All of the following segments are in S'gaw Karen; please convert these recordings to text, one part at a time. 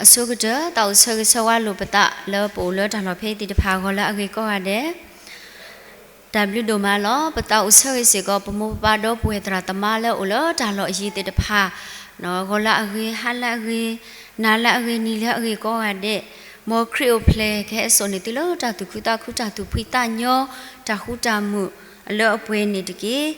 အဆိကတၢၢ် သးအိၣ်ဆၢဂ့ၤဆၢဝါလိာ်ပသးလၢပအိၣ်လၢတၢ်လီၢ်ဖဲအံၤသ့ၣ်တဖၣ် ဂီၤလၢအဂ့ၤကိးဂၤဒဲး, တၢ်ဘျုးဒိၣ်မးလီၤ. ပသးအိၣ်ဆၢဂ့ၤစ့ၢ်ကီး ပမိၢ်ပပၢ်ဒီပုၢ်ဝဲၢ်သရၣ်သမါလၢအိၣ်လၢတၢ်လီၢ်အယံၤသ့ၣ်တဖၣ်, ဂီၤလၢအဂ့ၤ ဟါလၢအဂ့ၤ, နၤလၢအဂ့ၤ နံၤလၢအဂ့ၤကိးဂၤဒဲး, မ်ခရံာ်အိၣ်ဖျဲၣ်ကဟဲစိာ်န့ၢ်သုလၢတၢ်သူၣ်ခုသးခု တၢ်သူၣ်ဖှံသးညီ, တၢ်ဃူတၢ်မုာ်လၢအပှဲၤန့ၣ်တက့ၢ်.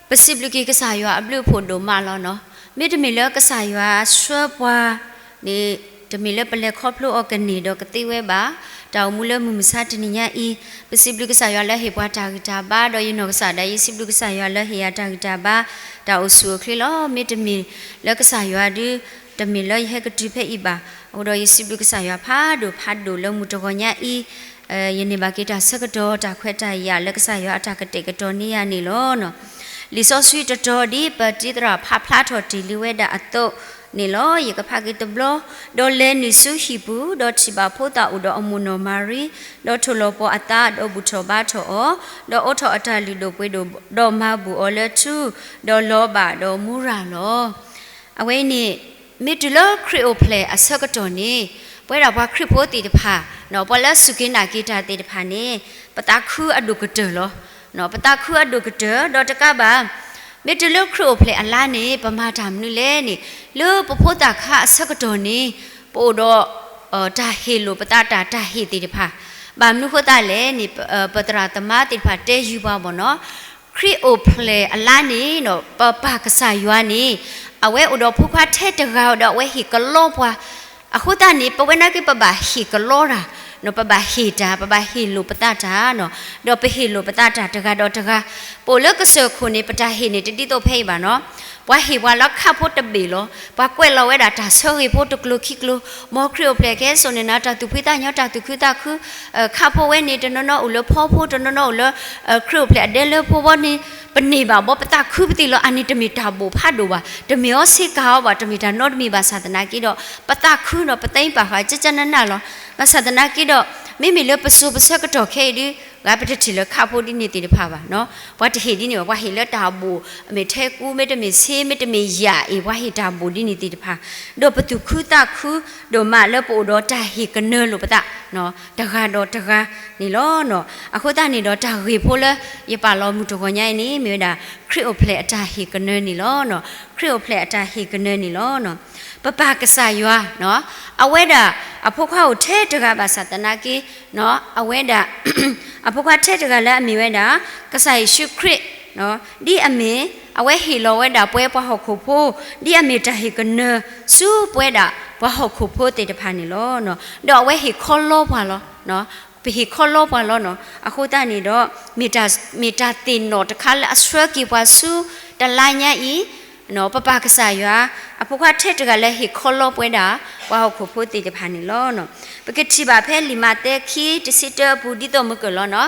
ပစံးဘျုးက့ၤကစၢ်ယွၤအဘျုးအဖှိၣ်ဒိၣ်မးလီၤနီၤ. မ့တမ့ၢ်လၢကစၢ်ယွၤဆှၢပှၤန့ၣ်, တမ့ၢ်လၢပလဲၤခီဖျိအီၤကန့ၢ်ဒီးကသ့ဝဲဘၣ်. တၢ်အိၣ်မူလၢမုၢ်မဆါတနံၤညါအံၤ, ပစံးဘျုးကစၢ်ယွၤလၢဟ့ၣ်ပှၤတၢ်ဂံၢ်တၢ်ဘါ, ဒီးယနီၢ်ကစၢ်ဒၣ်ယဲ စံးဘျုးကစၢ်ယွၤလၢဟ့ၣ်ယၤတၢ်ဂံၢ်တၢ်ဘါ, တၢ်အိၣ်ဆူၣ်အိၣ်ချ့လီၤ. မ့တမ့ၢ်လၢကစၢ်ယွၤဒီး, တမ့ၢ်လၢယဟဲကတုၤဖဲအံၤဘၣ်. အဃိဒီးယစံးဘျုးကစၢ်ယွၤဖးဒိၣ်ဖးဒိၣ်လၢမုၢ်တဂီၤညါအံၤ, ယန့ၢ်ဘၣ်က့ၤတၢ်ဆၢကတီၢ် တၢ်ခွဲးတၢ်ယာ်လၢကစၢ်ယွၤအတၢ်ကတဲာ်ကတီၤန့ၢ်ယၤန့ၣ်လီၤ. လံာ်စီဆှံတတီၤဒ်ပတံၤသရၣ်ဖးဖျါထီၣ်တ့ၢ်လံဝဲဒၣ်အသိးန့ၣ်လီၤ. ယကဖးက့ၤတဘျီ, ဒီးလဲၤနုာ်ဆူဟံၣ်ပူၤ, ဒီးထံၣ်ဘၣ်ဖိသၣ်အိၣ်ဒီးအမိၢ်နီၢ်မၤရံ, ဒီးထိၣ်လီၤပှီၤအသး, ဒီးဘူၣ်ထီၣ်ဘါထီၣ်အီၤ, ဒီးအိးထီၣ်အတၢ်လုၢ်ဒိၣ်ပှ့ၤဒိၣ်, ဒီးမၤဘူၣ်အီၤလၢထူ, ဒီးလီၤဘၣ်ဒီးမူရၤလီၤ. အဝဲအံၤန့ၣ်, မ့ၢ်တုၤလၢခရံာ်အိၣ်ဖျဲၣ်အဆၢကတီၢ်န့ၣ်, ပဝဲဒၣ်ပှၤခရံာ်ဖိသ့ၣ်တဖၣ်, ပှၤလၢအစူၢ်က့ၤနာ်က့ၤတၢ်သ့ၣ်တဖၣ်န့ၣ်, ပသးခုအဒိၣ်ကတၢၢ်လီၤ. ပသးခုအဒိၣ်ကတၢၢ်, ဒီးတကးဘၣ်, မ့ၢ်တုၤလၢခရံာ်အိၣ်ဖျဲၣ်အလါန့ၣ် ပမၤတၢ်မနုၤလဲၣ်န့ၣ်, လၢပဖိသၣ်ခါအဆၢကတီၢ်န့ၣ်, ပအိၣ်ဒီးတၢ်ဟ့ၣ်လိာ်ပသးတၢ် တၢ်ဟ့ၣ်သ့ၣ်တဖၣ်, ဘၣ်မနုၤဃိသတးလဲၣ်န့ၣ်, ပသရၣ်သမါသ့ၣ်တဖၣ်တဲယုာ်ပှၤဘၣ်နီၤ, ခရံာ်အိၣ်ဖျဲၣ်အလါန့ၣ်, ပပၢ်ကစၢ်ယွၤန့ၣ်, အဝဲအိၣ်ဒီးဖိခွါထဲတဂၤဒီးအဝဲဟ့ၣ်ကလီပှၤ, အဃိသတးန့ၣ် ပဝဲနာ်က့ ပဘၣ်ဟ့ၣ်ကလီတၢ်, ပဘၣ်ဟ့ၣ်တၢ်, ပဘၣ်ဟ့ၣ်လိာ်ပသးတၢ်, ဒီးပဟ့ၣ်လိာ်ပသးတၢ်တဂၤဒီးတဂၤ, ပအိၣ်လၢကစၢၢ်ခိၣ်န့ၣ် ပတၢ်ဟ့ၣ်န့ၣ်တဒ်သိးဖဲအံၤဘၣ်နီၤ, ပှၤဟ့ၣ်ပှၤလၢခၣ်ဖိတဘ့ၣ်လီၤ. ပှၤကွဲးလီၤဝဲဒၣ်တၢ်ဆၢဂ့ၤဖိတကျိၤခံကျိၤ, မ်ခရံာ်အိၣ်ဖျဲၣ်ကဟဲစိာ်န့ၢ်နၤတၢ်သူၣ်ဖှံသးညီ တၢ်သူၣ်ခုသးခု, ခၣ်ဖိဝဲန့ၣ် တနီၤနီၤအိၣ်လၢဖီဖိ, တနီၤနီၤအိၣ်လၢ ခရံာ်အိၣ်ဖျဲၣ်အဒဲလၢဖိဘီန့ၣ်, ပန့ၢ်ဘၣ်ဘီ ပသးခုပသံးလီၤ. အန့ၣ်တမ့ၢ်တၢ်ဘိၣ်ဖးဒိၣ်ဘၣ်, တမ့ၢ်အီၤဆ့ကၤအီၤဘၣ်, တမ့ၢ်တၢ်နီတမံၤဘၣ်ဆၣ်သနာ်က့ဒီး, ပသးခုဒီးပသးပာ်ဃာ်ကကနနၢ်လီၤ. ဘၣ်ဆၣ်သနာ်က့ဒီး, မ့မ့ၢ်လၢပစိၤပဆၢကတီၢ်ခဲအံၤဒီး, ဂၤပတထံၣ်လၢခၣ်ဖိဒ်န့ၣ်သ့ၣ်တဖၣ်ဘၣ်နီၤ, ပှၤတဟ့ၣ်ဒ်န့ၣ်ဘၣ်, ပှၤဟ့ၣ်လၢတၢ်ဘိၣ်, မ့ၢ်ထဲကူ မ့တမ့ၢ်ဆ့ မ့တမ့ၢ်ယၣ်အံၤ ပှၤဟ့ၣ်တၢ်ဘိၣ်ဒ်န့ၣ်သ့ၣ်တဖၣ်, ဒီးပသူၣ်ခုသးခုဒိၣ်မးလၢပအိၣ်ဒီးတၢ်ဟ့ၣ်ကနၢလိာ်ပသး တဂၤဒီးတဂၤန့ၣ်လီၤ. အဃိသတးန့ၣ်ဒီးတၢ်ဂ့ၢ်ဖိလၢယပာ်လီၤမုၢ်တဂီၤညါအံၤန့ၣ် မ့ၢ်ဝဲဒၣ် ခရံာ်အိၣ်ဖျဲၣ်အတၢ်ဟ့ၣ်ကနၢန့ၣ်လီၤ. ခရံာ်အိၣ်ဖျဲၣ်အတၢ်ဟ့ၣ်ကနၢန့ၣ်လီၤ. ပပၢ်ကစၢ်ယွၤ အဝဲဒၣ်အဖိခွါအိၣ်ထဲတဂၤဘၣ်ဆၣ်သနာ်က့ အဝဲဒၣ် အဖိခွါထဲတဂၤလၢအမ့ၢ်ဝဲဒၣ် ကစၢ်ယ့ၣ်ၡူးခရံာ် ဒ်အမ့ၢ် အဝဲဟ့ၣ်လီၤဝဲဒၣ်ပှၤပှၤဟီၣ်ခိၣ်ဖိ ဒ်အမ့ၢ်တၢ်ဟ့ၣ်ကနၢဆူပဝဲဒၣ်ပှၤဟီၣ်ခိၣ်ဖိသ့ၣ်တဖၣ်န့ၣ်လီၤ. ဒီးအဝဲဟ့ၣ်ခီလီပှၤလီၤ. ပဟ့ၣ်ခီလီပှၤလီၤနီၤ. အဃိသတးန့ၣ်ဒီး မ့ၢ်တၢ်သ့ၣ်နီၣ်တခါလၢအဆှၢက့ၤပှၤဆူ တလါညါအံၤ ပပၢ်ကစၢ်ယွၤ အဖိခွါထဲတဂၤလၢဟ့ၣ်ခီလီပဝဲဒၣ် ပှၤဟီၣ်ခိၣ်ဖိသ့ၣ်တဖၣ်န့ၣ်လီၤ. ပကထံၣ်ဘၣ်ဖဲလံာ်မးသဲခံ တဆံတၢအပူၤ ဒ်သိးမုၢ်ကၢၢ်လီၤနီၤ.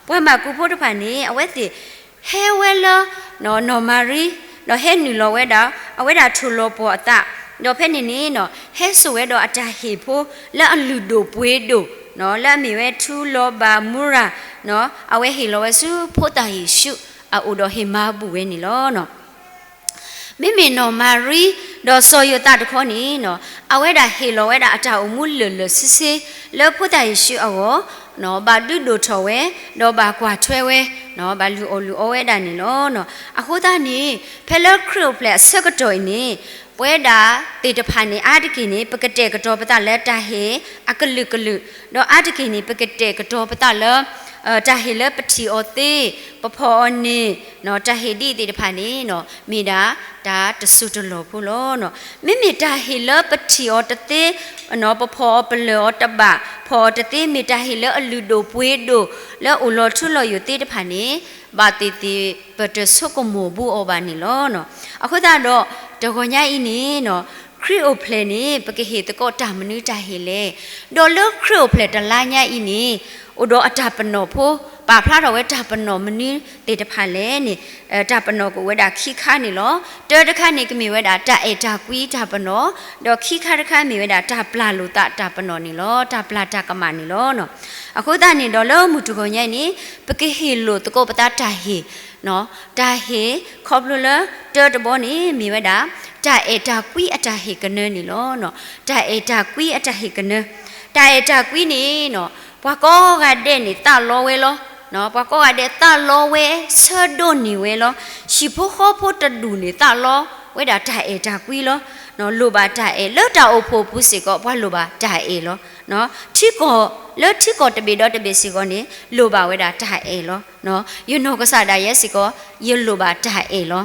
ပှၤမၢ်ကူဖိတဖၣ်န့ၣ် အဝဲသ့ၣ်ဟဲဝဲလၢ နီၢ်မၤရံ ဒီးဟဲနုာ်လီၤဝဲဒၣ် အဝဲဒၣ်ထိၣ်လီၤပှီၢ်အသး ဒီးဖဲန့ၣ်န့ၣ် ဟဲစိာ်ဝဲဒီးအတၢ်ဟ့ၣ်ဖိ လၢအလုၢ်ဒိၣ်ပှ့ၤဒိၣ် လၢအမ့ၢ်ဝဲထူလီၤဘၣ်မူရၤ အဝဲဟ့ၣ်လီၤဝဲဆူဖိသၣ်ယ့ၣ်ၡူးအအိၣ်ဒီးဟ့ၣ်မၤဘူၣ်ဝဲန့ၣ်လီၤ. မ့မ့ၢ်နီၢ်မၤရံ ဒီးစီၤယိၤသးတခီန့ၣ် အဝဲဒၣ်ဟ့ၣ်လီၤဝဲဒၣ်အတၢ်အိၣ်မူလၢာ်လၢာ်ဆ့ဆ့ လၢဖိသၣ်ယ့ၣ်ၡူးအဂီၢ် ဘၣ်ဒုးဒိၣ်ထီၣ်ဝဲ ဒီးဘၣ်ကွၢ်ထွဲဝဲ ဘၣ်လုၢ်အီၣ်လုၢ်အီဝဲဒၣ်န့ၣ်လီၤ. အဃိသတးန့ၣ် ဖဲလၢခရံာ်အိၣ်ဖျဲၣ်အဆၢကတီၢ်အံၤန့ၣ် ပဝဲဒၣ်သ့ၣ်တဖၣ်န့ၣ် အါတက့ၢ်န့ၣ် ပကတဲာ်ကတီၤပသးလၢတၢ်ဟ့ၣ်အကလုာ်ကလုာ် ဒီးအါတက့ၢ်န့ၣ် ပကတဲာ်ကတီၤပသးလၢ တၢ်ဟ့ၣ်လၢပထံၣ်အီၤသ့ ပဖီၣ်အီၤန့ၣ် တၢ်ဟ့ၣ်ဒ်အံၤသ့ၣ်တဖၣ်န့ၣ် မ့ၢ်ဒၣ်တၢ်တစိၢ်တလီၢ်ဖိလီၤ. မ့မ့ၢ်တၢ်ဟ့ၣ်လၢပထံၣ်အီၤတသ့ ပဖီၣ်အီၤပလၢၢ်အီၤတဘၣ် ဖီၣ်အီၤတသ့ မ့ၢ်တၢ်ဟ့ၣ်လၢအလုၢ်ဒိၣ်ပှ့ၤဒိၣ် လၢအိၣ်လီၤထူလီၤယိာ်သ့တဖၣ်န့ၣ် ဘၣ်သ့ၣ်သ့ၣ်ပတဆိကမိၣ်ဘူးအီၤဘၣ်န့ၣ်လီၤ. အဃိသတးဒီး တဂီၤညါအံၤန့ၣ် ခရံာ်အိၣ်ဖျဲၣ်န့ၣ် ပကဟ့ၣ်သကိးတၢ်မနုၤတၢ်ဟ့ၣ်လဲၣ်. ဒီးလၢခရံာ်အိၣ်ဖျဲၣ်တလါညါအံၤန့ၣ် အိၣ်ဒီးအတၢ်ပနီၣ်ဖိ ပာ်ဖျါထီၣ်ဝဲတၢ်ပနီၣ်မနုၤသ့ၣ်တဖၣ်လဲၣ်န့ၣ် တၢ်ပနီၣ်ကအိၣ်ဝဲဒၣ်ခံခါန့ၣ်လီၤ. တၢတခါန့ၣ် ကမ့ၢ်ဝဲဒၣ်တၢ်အဲၣ်တၢ်ကွံတၢ်ပနီၣ်, ဒီးခံခါတခါမ့ၢ်ဝဲဒၣ်တၢ်ပျၢ်လိာ်သးတၢ်ပနီၣ်န့ၣ်လီၤ. တၢ်ပျၢ်တၢ်ကမၣ်န့ၣ်လီၤ. အဃိသတးန့ၣ်ဒီးလၢမုၢ်တဂီၤညါအံၤန့ၣ် ပကဟ့ၣ်လိာ်သကိးပသးတၢ်ဟ့ၣ်, တၢ်ဟ့ၣ်ခီဖျိလၢတၢတဘီန့ၣ် မ့ၢ်ဝဲဒၣ် တၢ်အဲၣ်တၢ်ကွံအတၢ်ဟ့ၣ်ကနၢန့ၣ်လီၤ. တၢ်အဲၣ်တၢ်ကွံအတၢ်ဟ့ၣ်ကနၢ, တၢ်အဲၣ်တၢ်ကွံန့ၣ် ပှၤကိးဂၤဒဲးန့ၣ်သးလီဝဲလီၤ. ပှၤကိးဂၤဒဲးသးလီဝဲ, ဆၢဒိးန့ၢ်ဝဲလီၤ. ဟံၣ်ဖိဃီဖိတဒူၣ်န့ၣ် သးလီဝဲဒၣ်တၢ်အဲၣ်တၢ်ကွံလီၤ. လိၣ်ဘၣ်တၢ်အဲၣ်လၢတၢ်အိၣ်ဖှိၣ်ပူၤစ့ၢ်ကီး ပှၤလိၣ်ဘၣ်တၢ်အဲၣ်လီၤ. ထံကီၢ်လၢထံကီၢ်တဘ့ၣ်ဒီးတဘ့ၣ်စ့ၢ်ကီးန့ၣ် လိၣ်ဘၣ်ဝဲဒၣ်တၢ်အဲၣ်လီၤ. ယနီၢ်ကစၢ်ဒၣ်ယဲစ့ၢ်ကီး ယလိၣ်ဘၣ်တၢ်အဲၣ်လီၤ.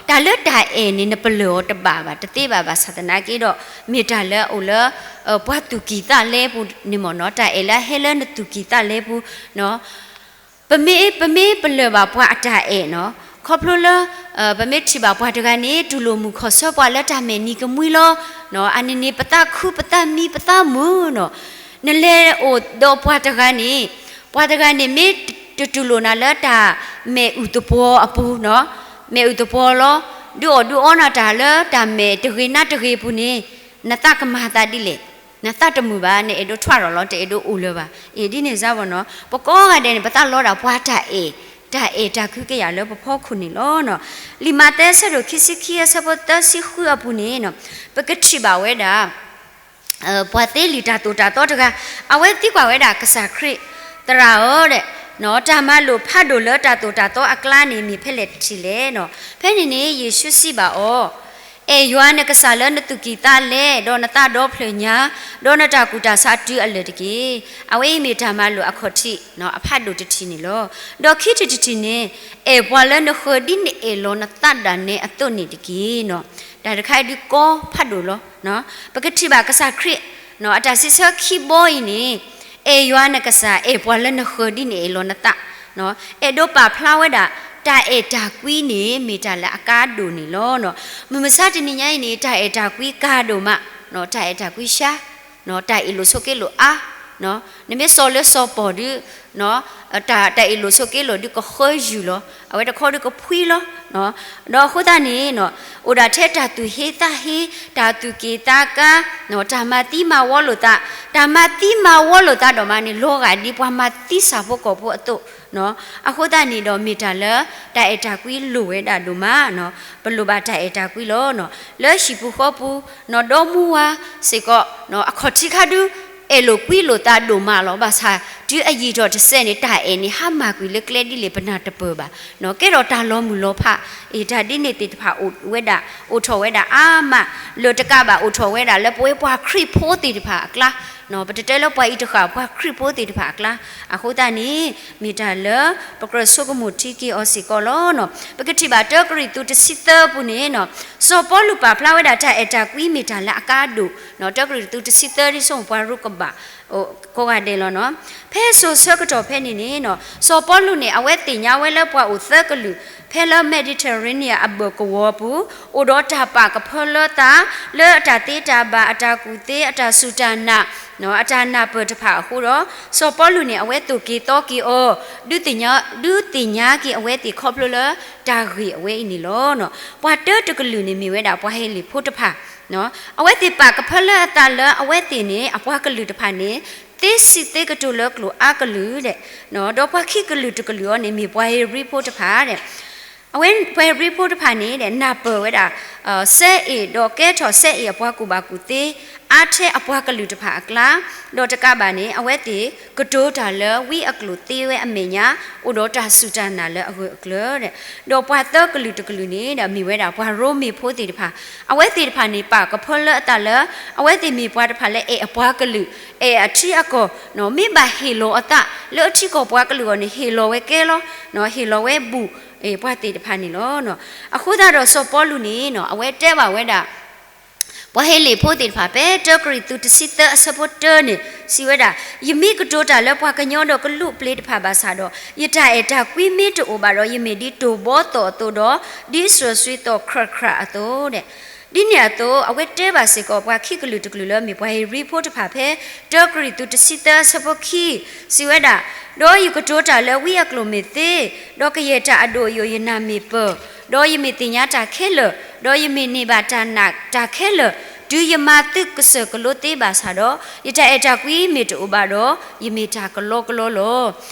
တၢ်လၢတၢ်အဲၣ်န့ၣ် နပလၢၢ်အီၤတဘၣ်ဘၣ် တသ့ဘၣ်ဘၣ်ဆၣ်သနာ်က့ဒီး မ့ၢ်တၢ်လၢအအိၣ်လၢ ပှၤသူၣ်ကံၢ်သးလဲပူၤန့ၣ်မ့ၢ်နီၤ, တၢ်အဲၣ်လၢအဟဲလၢနသူၣ်ကံၢ်သးလဲပူၤ ပမ့ၢ် ပမ့ၢ်ပလၢၢ်ဘၣ်ပှၤအတၢ်အဲၣ်နီၤ, ခီဖျိလၢ ပမ့ၢ်ထံၣ်ဘၣ်ပှၤတဂၤန့ၣ် တူၢ်လိာ်မုာ်ခီၣ်ဆၢပှၤလၢတၢ်မဲာ်နံၤကမှံလီၤ. အန့ၣ်န့ၣ် ပသးခုပသးမံပသးမုာ်နီၤ, နလဲၤအိၣ်ဒီးပှၤတဂၤန့ၣ် ပှၤတဂၤန့ၣ်မ့ၢ်တတူၢ်လိာ်နၤလၢတၢ်မဲာ်အုၣ်သပှီၤအပူၤနီၤ, မဲာ်အုၣ်သပှီၤလီၤ, ဒုးအီၣ်ဒုးအီနၤတၢ်လၢတၢ်မဲာ်တဂ့ၤနးတဂ့ၤအပူၤန့ၣ် နသးကမၤသးဒ်လဲၣ်. နသးတမုာ်ဘၣ်, နအဲၣ်ဒိးထွဲဒီးလီၤ, တအဲၣ်ဒိးအိၣ်လၢၤဘၣ်. အ့ၣ် ဒ်န့ၣ်စ့ၢ်ကီးနီၤ, ပကိးဂၤဒဲးန့ၣ် ပသးလီဒၣ်ပှၤတၢ်အဲၣ်, တၢ်အဲၣ်တၢ်ကွံကယၤလၢပဖီခိၣ်န့ၣ်လီၤ. လံာ်မးသဲအဆၢဒိၣ်ခံဆံခံအဆၢဖိသၢဆံဃုအပူၤန့ၣ် ပကထံၣ်ဘၣ်ဝဲဒၣ် ပှၤသ့လံာ်တၢ်သိၣ်တၢ်သီတဂၤ, အဝဲသံကွၢ်ဝဲဒၣ်ကစၢ်ခရံာ်, သရၣ်ဧၢ, တၢ်မၤလိာ်ဖးဒိၣ်လၢတၢ်သိၣ်တၢ်သီအကျါန့ၣ် မ့ၢ်ဖဲလဲၣ်တထံၣ်လဲၣ်နီၤ. ဖဲန့ၣ်န့ၣ် ယ့ၣ်ၡူးစံးဘၣ်အီၤ, အဲၣ်ယွၤနကစၢ်လၢနသူၣ်ကံၢ်သးလဲ, ဒီးနသးဒီဖျၢၣ်ညါ, ဒီးနတၢ်ကူၣ်တၢ်ဆးတုၤအလၢာ်တက့ၢ်. အဝဲအံၤမ့ၢ်တၢ်မၤလိာ်အခီၣ်ထံး အဖးဒိၣ်တထံၣ်န့ၣ်လီၤ. ဒီးခံထံၣ်တထံၣ်န့ၣ်, အဲၣ်ပှၤလၢနဃၢၤဒ်နအဲၣ်လီၤနသးဒၣ်နဲအသိးန့ၣ်တက့ၢ်နီၤ. တၢ်တခါအံၤဒုးကီဖးဒိၣ်လီၤ. ပကထံၣ်ဘၣ်ကစၢ်ခရံာ် အတၢ်စံးဆၢခံဘီအံၤန့ၣ်, အဲၣ်ယွၤနကစၢ် အဲၣ်ပှၤလၢနဃၢၤဒ်နအဲၣ်လီၤနသး, အဲၣ်ဒိးပာ်ဖျါဝဲဒၣ် တၢ်အဲၣ်တၢ်ကွံန့ၣ် မ့ၢ်တၢ်လၢအကါဒိၣ်န့ၣ်လီၤ. မုၢ်မဆါတနံၤညါအံၤန့ၣ် တၢ်အဲၣ်တၢ်ကွံကါဒိၣ်မး, တၢ်အဲၣ်တၢ်ကွံဆှါ, တၢ်အ့ၣ်လိာ်ဆိးက့လိာ်အါ, နမ့ၢ်စီၤလၢစီၤပီၢ်ဒုး တၢ်အဲၣ်လိာ်ဆိးက့လိာ်ဒုးကဃၢယုၢ်လီၤ, အဝဲတခီဒုးကဖှံလီၤ. ဒီးအဃိသတးန့ၣ်, ဒီးအဃိသတးန့ၣ်, အိၣ်ဒၣ်ထဲတၢ်သူၣ်ဟ့သးဟ့, တၢ်သူၣ်က့ၣ်သးကါ, တၢ်မၤသံမၤဝီလိာ်သး, တၢ်မၤသံမၤဝီလိာ်သးဒိၣ်မးန့ၣ် လီၤဂာ်ဒ်ပှၤမၤသံဆၣ်ဖိကီၢ်ဖိအသိး, အဃိသတးန့ၣ်ဒီးမ့ၢ်တၢ်လၢ တၢ်အဲၣ်တၢ်ကွံလိၣ်ဝဲဒၣ်ဒိၣ်မး, ပလိၣ်ဘၣ်တၢ်အဲၣ်တၢ်ကွံလီၤ. လၢဟံၣ်ပူၤဃီပူၤ, ဒီမူဝါစ့ၢ်ကီး, အခီၣ်ထံးခါဒုး အဲၣ်လိာ်ကွံလိာ်သးဒိၣ်မးလီၤ. ဘၣ်ဆၣ်တုၤအယံာ်ထီၣ်တစဲးန့ၣ် တၢ်အဲၣ်န့ၣ်ဟါမၢ်ကွံာ်လၢကျဲဒ်လဲၣ်ပနၢ်တပၢၢ်ဘၣ်. ကဲထီၣ်တၢ်လီၤမုၢ်လီၤဖး, အ့ၣ် တၢ်ဒ်န့ၣ်သ့ၣ်တဖၣ်အိၣ်ဝဲဒၣ်, အိၣ်ထီၣ်ဝဲဒၣ်အါမး, လၢတကးဘၣ်အိၣ်ထီၣ်ဝဲဒၣ်လၢပဝဲပှၤခရံာ်ဖိသ့ၣ်တဖၣ်အကျါ, ပတတဲလၢပှၤအံၤတဃၣ် ပှၤခရံာ်ဖိသ့ၣ်တဖၣ်အကျါ, အဃိသတးန့ၣ် မ့ၢ်တၢ်လၢ ပကြၢးဆိကမိၣ်ထံက့ၤအီၤစ့ၢ်ကီးလီၤ. ပကထံၣ်ဘၣ်တၢကရံၣ်သူးတဆံသၢအပူၤန့ၣ်, စီၤပီလူးပာ်ဖျါဝဲဒၣ်တၢ်အဲၣ်တၢ်ကွံမ့ၢ်တၢ်လၢအကါဒိၣ်, တၢကရံၣ်သူးတဆံသၢဒ်ဆိကမိၣ်ပှၤရိကဘၣ် ကိးဂၤဒဲးလီၤ. ဖဲစိၤဆၢကတီၢ်ဖဲန့ၣ်န့ၣ်, စီၤပီလူးန့ၣ် အဝဲသ့ၣ်ညါဝဲလၢပှၤအိၣ်သၢကလုာ် ဖဲလၢ Mediterranean အဘၢၣ်ကဝီၤအပူၤ, အိၣ်ဒီးတၢ်ပာ်ကဖၢလၢသး လၢအတၢ်သ့တၢ်ဘၣ် အတၢ်ကူၣ်သ့ အတၢ်စူၢ်တၢ်နာ် အတၢ်နၢ်ပၢၢ်တဖၣ်အဃိဒီး, စီၤပီလူးန့ၣ် အဝဲသိၣ်က့ၤသီက့ၤအီၤ, ဒုးသ့ၣ်ညါ, ဒုးသ့ၣ်ညါက့ၤအဝဲသ့ၣ်ခီဖျိလၢတၢ်ဂ့ၢ်အဝဲအံၤန့ၣ်လီၤ. ပှၤတၢတကလုာ်န့ၣ် မ့ၢ်ဝဲဒၣ်ပှၤဟ့လ့ၣ်ဖိတဖၣ်, အဝဲသ့ၣ်ပာ်ကဖၢလၢအသးလၢအဝဲသ့ၣ်န့ၣ် အပှၤကလုာ်တဖၣ်န့ၣ် သ့စံးသ့ကတိၤလၢကျိာ်အါကလုာ်ဒဲး, ဒီးပှၤခံကလုာ်တကလုာ်အံၤန့ၣ် မ့ၢ်ပှၤဧ့ၤဘြံၤဖိတဖၣ်ဒဲး အဝဲပှၤဧ့ၤဘြံၤဖိတဖၣ်န့ၣ် နၢ်ပၢၢ်ဝဲဒၣ် စဲအ့ၣ် ဒီးကဲထီၣ်စဲအ့ၣ်အပှၤကူၣ်ဘၣ်ကူၣ်သ့ အါထဲအပှၤကလုာ်တဖၣ်အကျါ, ဒီးတကးဘၣ်န့ၣ် အဝဲသ့ၣ်ကတိၤတၢ်လၢဝံအကျိာ်သ့ဝဲအမဲာ်ညါ, အိၣ်ဒီးတၢ်စူၢ်တၢ်နာ်လၢအဂၢၢ်အကျၢၤဒဲး, ဒီးပှၤသၢကလုာ်တကလုာ်န့ၣ်ဒီး မ့ၢ်ဝဲဒၣ်ပှၤရိမ့ၤဖိသ့ၣ်တဖၣ်, အဝဲသ့ၣ်တဖၣ်န့ၣ် ပာ်ကဖၢလၢအသးလၢ အဝဲသ့ၣ်မ့ၢ်ပှၤတဖၣ်လၢအဲၣ်အပှၤကလုာ်, အဲၣ်အထံအကီၢ်, မ့ၢ်ဘၣ်ဟ့ၣ်လီၤအသး လၢအထံကီၢ်ပှၤကလုာ်အဂီၢ်န့ၣ် ဟ့ၣ်လီၤဝဲကဲလီၤ, ဟ့ၣ်လီၤဝဲဘူၣ် ပှၤသ့ၣ်တဖၣ်န့ၣ်လီၤ. အဃိသတးဒီးစီၤပီလူးန့ၣ် အဝဲတဲဘၣ်ဝဲဒၣ် ပှၤဟ့လ့ၣ်ဖိသ့ၣ်တဖၣ် ဖဲတၢကရံၣ်သူးတဆံသၢအဆၢဖိတၢန့ၣ် စံးဝဲဒၣ်, ယမ့ၢ်ကတိၤတၢ်လၢပှၤကညီဒီးကလူးပျ့ၤတဖၣ်ဘၣ်ဆၣ်ဒီး, ယတၢ်အဲၣ်တၢ်ကွံမ့ၢ်တအိၣ်ဘၣ်ဒီး ယမ့ၢ်ဒ်တိၢ်ဘီသီၣ်အသိးဒီး ဒ်စၢၤသွံၣ်သီၣ်ခရၣ်ခရၣ်အသိးဒဲး ဒ်န့ၣ်အသိး အဝဲတဲဘၣ်စ့ၢ်ကီး ပှၤခံကလုာ်တကလုာ်လၢမ့ၢ်ပှၤဧ့ၤဘြံၤဖိတဖၣ် ဖဲတၢကရံၣ်သူးတဆံသၢအဆၢဖိခံ စံးဝဲဒၣ်, ဒီးယကတိၤတၢ်လၢဝံအကျိာ်မ့ၢ်သ့, ဒီးကယဲၢ်တၢ်အဒိၣ်အယိာ်ယနၢ်မ့ၢ်ပၢၢ်, ဒီးယမ့ၢ်သ့ၣ်ညါတၢ်ခဲလၢာ်, ဒီးယမ့ၢ်န့ၢ်ဘၣ်တၢ်နာ်တၢ်ခဲလၢာ်, တုၤယမၤသုးကစၢၢ်ကလိသ့ဘၣ်ဆၣ်ဒီး, ယတၢ်အဲၣ်တၢ်ကွံမ့ၢ်တအိၣ်ဘၣ်ဒီး, ယမ့ၢ်တၢ်ကလီကလီလီၤ.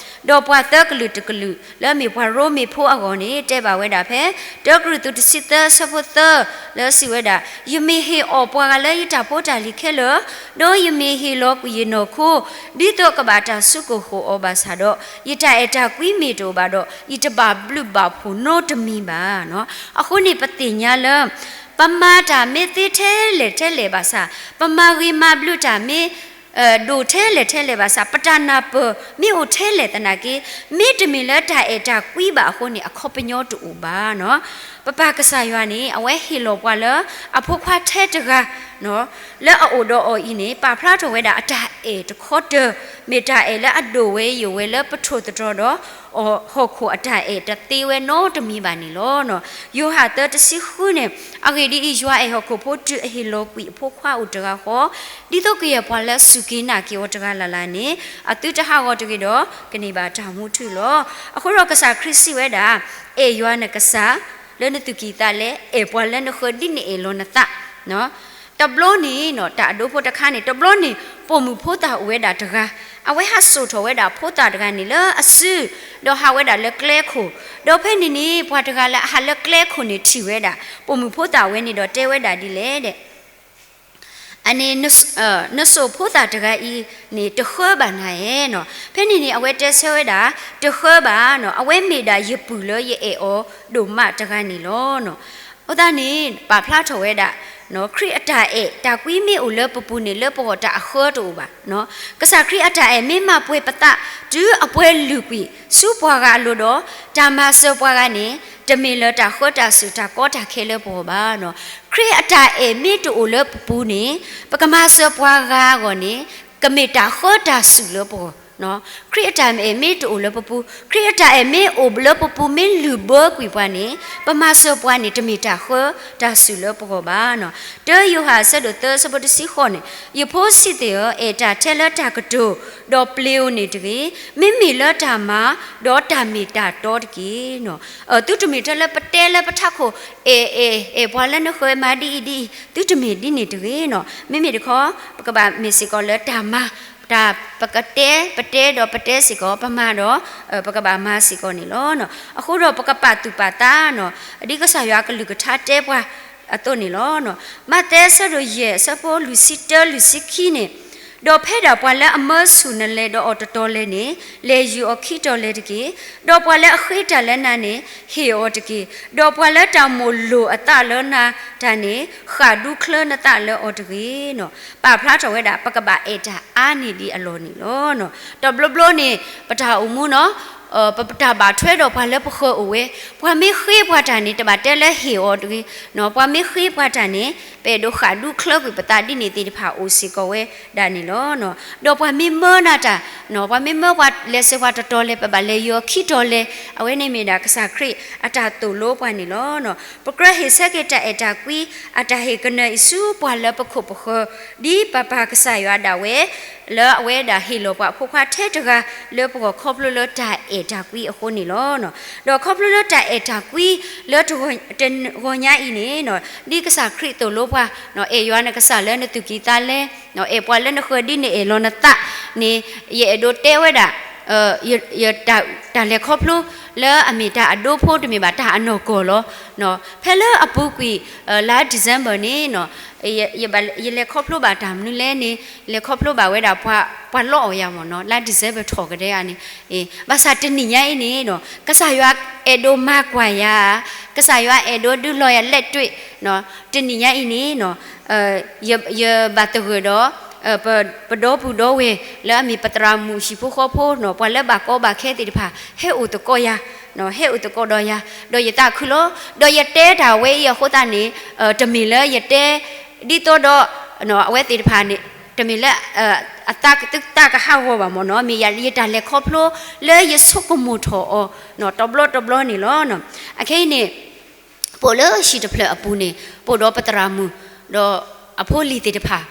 ဒီးပှၤသၢကလုာ်တကလုာ် လၢအမ့ၢ်ပှၤရိမ့ၤဖိအဂီၢ်န့ၣ် တဲဘၣ်ဝဲဒၣ်ဖဲ တၢကရံၣ်သူးတဆံသၢအဆၢဖိသၢ လၢစံးဝဲဒၣ်, ယမ့ၢ်ဟ့ၣ်အီၣ်ပှၤဂၤလၢယတၢ်ဖိတၢ်လံၤခဲလၢာ်, ဒီးယမ့ၢ်ဟ့ၣ်လီၤကွံာ်ယနီၢ်ခိ ဒ်သိးကဘၣ်တၢ်စုကဝဲၤဃုာ်အီၤဘၣ်ဆၣ်ဒီး, ယတၢ်အဲၣ်တၢ်ကွံမ့ၢ်တအိၣ်ဘၣ်ဒီး, ယတဘၣ်ဘျုးဘၣ်ဖှိၣ်နီတမံၤဘၣ်. အဃိန့ၣ်ပသ့ၣ်ညါလၢ ပမၤတၢ်မ့ၢ်သ့ထဲလဲၣ်ထဲလဲၣ်ဘၣ်ဆၣ်, ပမၤဂ့ၤမၤဘျုးတၢ်မ့ၢ် ဒိၣ်ထဲလဲၣ်ထဲလဲၣ်ဘၣ်ဆၣ်, ပတၢ်နၢ်ပၢၢ်မ့ၢ်အိၣ်ထဲလဲၣ်သနာ်က့, မ့တမ့ၢ်လၢတၢ်အဲၣ်တၢ်ကွံဘၣ်အဃိန့ၣ် အခီပညီတအိၣ်ဘၣ်. ပပၢ်ကစၢ်ယွၤန့ၣ် အဝဲဟ့ၣ်လီၤပှၤလၢ အဖိခွါထဲတဂၤ လၢအအိၣ်ဒီးအီၤအံၤန့ၣ် ပာ်ဖျါထီၣ်ဝဲဒၣ်အတၢ်အဲၣ်တခီတၢၢ်, မ့ၢ်တၢ်အဲၣ်လၢအဒိၣ်ဝဲယိာ်ဝဲလၢပထိၣ်သတြီၤဒီး ဟီၣ်ခိၣ်အတၢ်အဲၣ်တသ့ဝဲနီတမံၤဘၣ်န့ၣ်လီၤ. ယိၤဟၣ်သၢတဆံဃုန့ၣ်, အဂ့ၢ်ဒ်အံၤ, ယွၤအဲၣ်ဟီၣ်ခိၣ်ဖိတုၤအဟ့ၣ်လီၤကွံာ်အဖိခွါအိၣ်တဂၤဃီ, ဒ်သိးကယဲၢ်ပှၤလၢစူၢ်က့ၤနာ်က့ၤအီၤတဂၤလၢ်လၢ်န့ၣ် အသုတဟးဂီၤတဂ့ၤဒီး ကန့ၢ်ဘၣ်တၢ်မူထူလီၤ. အဃိဒီးကစၢ်ခရံာ်စံးဝဲဒၣ်, အဲၣ်ယွၤနကစၢ် လၢနသူၣ်ကံၢ်သးလဲ, အဲၣ်ပှၤလၢနဃၢၤဒ်နအဲၣ်လီၤနသး တဘျီန့ၣ် တၢ်အဒိဖိတခါန့ၣ် တဘျီန့ၣ် ပိာ်မုၣ်ဖိသၣ်အိၣ်ဝဲဒၣ်တဂၤ, အဝဲဟးစိာ်ထီၣ်ဝဲဒၣ်ဖိသၣ်တဂၤန့ၣ်လၢအစု, ဒီးဟးဝဲဒၣ်လၢကျဲခိၣ်, ဒီးဖဲန့ၣ်န့ၣ် ပှၤတဂၤလၢအဟးလၢကျဲခိၣ်န့ၣ်ထံၣ်ဝဲဒၣ် ပိာ်မုၣ်ဖိသၣ်ဝဲန့ၣ်ဒီးတဲဝဲဒၣ်ဒ်လဲၣ်ဒီး အန့ၣ် နစိာ်ဖိသၣ်တဂၤအံၤန့ၣ် တဃၢဘၣ်နၤဧါနီၤ. ဖဲန့ၣ်န့ၣ် အဝဲတဲဆၢဝဲဒၣ်, တဃၢဘၣ်နီၤ, အဝဲမ့ၢ်ဒၣ်ယပုၢ်လၢယအဲၣ်အီၤဒိၣ်မးတဂၤန့ၣ်လီၤ. အဃိသတးန့ၣ် ပာ်ဖျါထီၣ်ဝဲဒၣ် ခရံာ်အတၢ်အဲၣ်တၢ်ကွံမ့ၢ်အိၣ်လၢပပူၤန့ၣ် လၢပဂီၢ်တၢ်အဃၢတအိၣ်ဘၣ်. ကစၢ်ခရံာ်အတၢ်အဲၣ်မ့ၢ်မၤပှဲၤပသး တုၤအပှဲၤလုာ်ကွံာ်ဆူပှၤဂၤအလိၤဒီး တၢ်မၤစၢၤပှၤဂၤန့ၣ် တမ့ၢ်လၢတၢ်ဃၢတၢ်စူၢ်တၢ်ကီတၢ်ခဲလၢပဂီၢ်ဘၣ်. ခရံာ်အတၢ်အဲၣ်မ့ၢ်တအိၣ်လၢပပူၤန့ၣ် ပကမၤစၢၤပှၤဂၤအဂီၢ်န့ၣ် ကမ့ၢ်တၢ်ဃၢတၢ်စူၢ်လၢပဂီၢ်. ခရံာ်အတၢ်အဲၣ်မ့ၢ်တအိၣ်လၢပပူၤ, ခရံာ်အတၢ်အဲၣ်မ့ၢ်အိၣ်လၢပပူၤ မ့ၢ်လုၢ်ဘၢကွံာ်ပှၤန့ၣ် ပမၤစၢၤပှၤန့ၣ် တမ့ၢ်တၢ်ဃၢတၢ်စူၢ်လၢပဂီၢ်ဘၣ်. တၢယိၤဟၣ်အဆၢဒိၣ်သၢအဆၢဖိတဆံဃိးန့ၣ်, ယဖိဆံးသ့ၣ်ဧၢ, အဲၣ်တၢ်ထဲလၢတၢ်ကတိၤ, ဒီးပျ့ၤဧိၤန့ၣ်တဂ့ၤ, မ့မ့ၢ်လၢတၢ်မၤ ဒီးတၢ်မ့ၢ်တၢ်တီတက့ၢ်. သုတမ့ၢ်ထဲလၢပတဲလၢပထးခိၣ်, အဲၣ်အဲၣ်အဲၣ်ပှၤလၢနဃၢၤမၤဒ်အံၤဒ်အံၤ, သုတမ့ၢ်ဒ်န့ၣ်တဂ့ၤနီၤ. မ့မ့ၢ်တခီ ပကဘၣ်မ့ၢ်စ့ၢ်ကီးလၢတၢ်မၤ, တၢ်ပကတဲ ပတဲဒီးပတဲစ့ၢ်ကီး, ပမၤဒီး ပကဘၣ်မၤစ့ၢ်ကီးန့ၣ်လီၤ. အဃိဒီးပကပာ်သူၣ်ပာ်သးနီၤ, ဒ်ကစၢ်ယွၤအကလုၢ်ကထါတဲပှၤအသိးန့ၣ်လီၤ. မးသဲအဆၢဒိၣ်ယဲၢ်အဆၢဖိလွံၢ်ဆံတၢလွံၢ်ဆံခံန့ၣ်, ဒီးဖဲဒၣ်ပှၤလၢအမၢဆူၣ်နလဲၤဒီးအီၤတတီၤလဲၣ်န့ၣ်, လဲၤယုၢ်အီၤခံတီၤလဲၣ်တက့ၢ်. ဒီးပှၤလၢအဃ့တၢ်လၢနၤန့ၣ် ဟ့ၣ်အီၤတက့ၢ်. ဒီးပှၤလၢတၢ်မိၣ်လိၣ်အသးလၢနၤတၢ်န့ၣ် ဃၣ်ဒူချၢနသးလၢအီၤတဂ့ၤနီၤ. ပာ်ဖျါထီၣ်ဝဲဒၣ် ပကဘၣ်အဲၣ်တၢ်အါန့ၢ်ဒံးအလီၢ်န့ၣ်လီၤ. တဘျီဘျီန့ၣ် ပတၢ်အိၣ်မူနီၤ, ပတၢ်ဘၣ်ထွဲဒီးပှၤလၢပဃၢၤအိၣ်ဝဲ, ပှၤမ့ၢ်ဃ့ပှၤတၢ်န့ၣ် တဘၣ်တဲလၢဟ့ၣ်အီၤတဂ့ၤ, ပှၤမ့ၢ်ဃ့ပှၤတၢ်န့ၣ် ပအဲၣ်ဒိးဃၣ်ဒူချၢကွံာ်ပသးဒ်န့ၣ်သ့ၣ်တဖၣ်အိၣ်စ့ၢ်ကီးဝဲဒၣ်န့ၣ်လီၤ. ဒီးပှၤမ့ၢ်မၢနၤတၢ်, ပှၤမ့ၢ်မၢပှၤလဲၤစၢၤပှၤတတီၤလဲၣ် ပဘၣ်လဲၤယုၢ်အီၤခံတီၤလဲၣ်, အဝဲန့ၣ်မ့ၢ်ဒၣ်ကစၢ်ခရံာ်အတၢ်သိၣ်လိပှၤန့ၣ်လီၤ. ပကြၢးဟ့ၣ်ဆၢက့ၤတၢ်အဲၣ်တၢ်ကွံ အတၢ်ဟ့ၣ်ကနၢၤအံၤဆူပှၤလၢပခိၣ်ပဃၢၤ, ဒ်ပပၢ်ကစၢ်ယွၤဒၣ်ဝဲ လၢအဝဲဒၣ်ဟ့ၣ်လီၤပှၤအဖိခွါထဲတဂၤလၢပဂီၢ်ခီဖျိလၢတၢ်အဲၣ်တၢ်ကွံအဃိန့ၣ်လီၤ. ဒီးခီဖျိလၢတၢ်အဲၣ်တၢ်ကွံလၢတဂီၤညါအံၤန့ၣ်, ဒ်ကစၢ်ခရံာ်သိၣ်လိပှၤ, အဲၣ်ယွၤနကစၢ်လၢနသူၣ်ကံၢ်သးလဲ, အဲၣ်ပှၤလၢနဃၢၤဒ်နအဲၣ်လီၤနသးန့ၣ်, ယအဲၣ်ဒိးတဲဝဲဒၣ် တၢ်လဲၤခီဖျိလၢအမ့ၢ်တၢ်အဒိဖိတမ့ၢ်ဘၣ် တၢ်အနီၢ်ကီၢ်လီၤ. ဖဲလၢအပူၤကွံာ် လါ December န့ၣ်, ယလဲၤခီဖျိဘၣ်တၢ်မနုၤလဲၣ်န့ၣ်, လဲၤခီဖျိဘၣ်ဝဲဒၣ် ပှၤလီအီၣ်ယၤမ့ၢ်နီၤ, လါ December ထီၣ်ကဒဲဧါန့ၣ်, ဘၣ်ဆၣ်တနံၤညါအံၤန့ၣ်, ကစၢ်ယွၤအဲၣ်ဒိးမၤကွၢ်ယၤ, ကစၢ်ယွၤအဲၣ်ဒိးဒုးလီၤယၤလက်တွေ့, တနံၤညါအံၤန့ၣ် ယဘၣ်သဂၢၢ်ဒီး ပဒီပုၢ်ဒီဝဲၢ် လၢအမ့ၢ်ပသရၣ်မုၣ်ဟံၣ်ဖိဃီဖိနီၤ, ပှၤလၢဘၣ်ကီဘၣ်ခဲသ့ၣ်တဖၣ် ဟဲအိၣ်သကိးယၤ, ဟဲအိၣ်သကိးဒီးယၤ, ဒီးယသးခုလီၤ. ဒီးယတဲတၢ်ဝဲအံၤအဃိသတးန့ၣ်, တမ့ၢ်လၢယတဲ ဒ်သိးဒီး အဝဲသ့ၣ်တဖၣ်န့ၣ် တမ့ၢ်လၢ အသးကဟးဂီၤဘၣ်မ့ၢ်နီၤ, မ့ၢ်ယတၢ်လဲၤခီဖျိလၢယဆိကမိၣ်ထီၣ်အီၤ တဘျီတဘျီန့ၣ်လီၤ. အခဲအံၤန့ၣ် ပိာ်လၢဟံၣ်တဖျၢၣ်အပူၤန့ၣ် ပိာ်ဒီးပသရၣ်မုၣ် ဒီးအဖိအလံၤသ့ၣ်တဖၣ်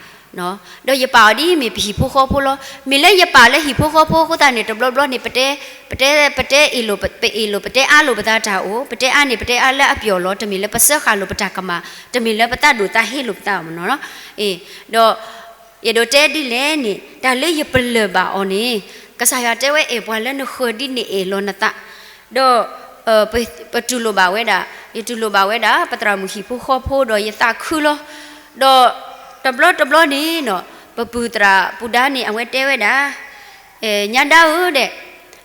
ဒီးယပာ်အီၤဒ်မ့ၢ်ပဟံၣ်ဖိဃီဖိလီၤ. မ့ၢ်လၢယပာ်လၢဟံၣ်ဖိဃီဖိအဃိသတးန့ၣ် တဘျီဘျီန့ၣ် ပတဲ, ပတဲ, ပတဲအ့ၣ်လိာ်, ပအ့ၣ်လိာ် ပတဲအါလိာ်ပသးတၢ်အိၣ်, ပတဲအါန့ၣ် ပတဲအါလၢအပျီၣ်လီၤ. တမ့ၢ်လၢပစၢဃာ်လိာ်ပတၢ်ကမၣ်, တမ့ၢ်လၢပသးဒိၣ်သးဟ့လိာ်ပသးမ့ၢ်နီၤ. ဒီး ယအဲၣ်ဒိးတဲဒ်လဲၣ်န့ၣ် တၢ်လၢယပလၢၢ်ဘၣ်အီၤန့ၣ် ကစၢ်ယွၤတဲဝဲ အဲၣ်ပှၤလၢနဃၢၤဒ်န့ၣ်အဲၣ်လီၤနသး, ဒီး ပတူၢ်လိာ်ဘၣ်ဝဲဒၣ်, ယတူၢ်လိာ်ဘၣ်ဝဲဒၣ် ပသရၣ်မုၣ်ဟံၣ်ဖိဃီဖိဒီးယသးခုလီၤ. ဒီးတဘျီတဘျီန့ၣ်နီၤ ပပုၢ်သရၣ်ပုၢ်ဒါန့ၣ် အဝဲတဲဝဲဒၣ် ညါဒါဧၢဒီး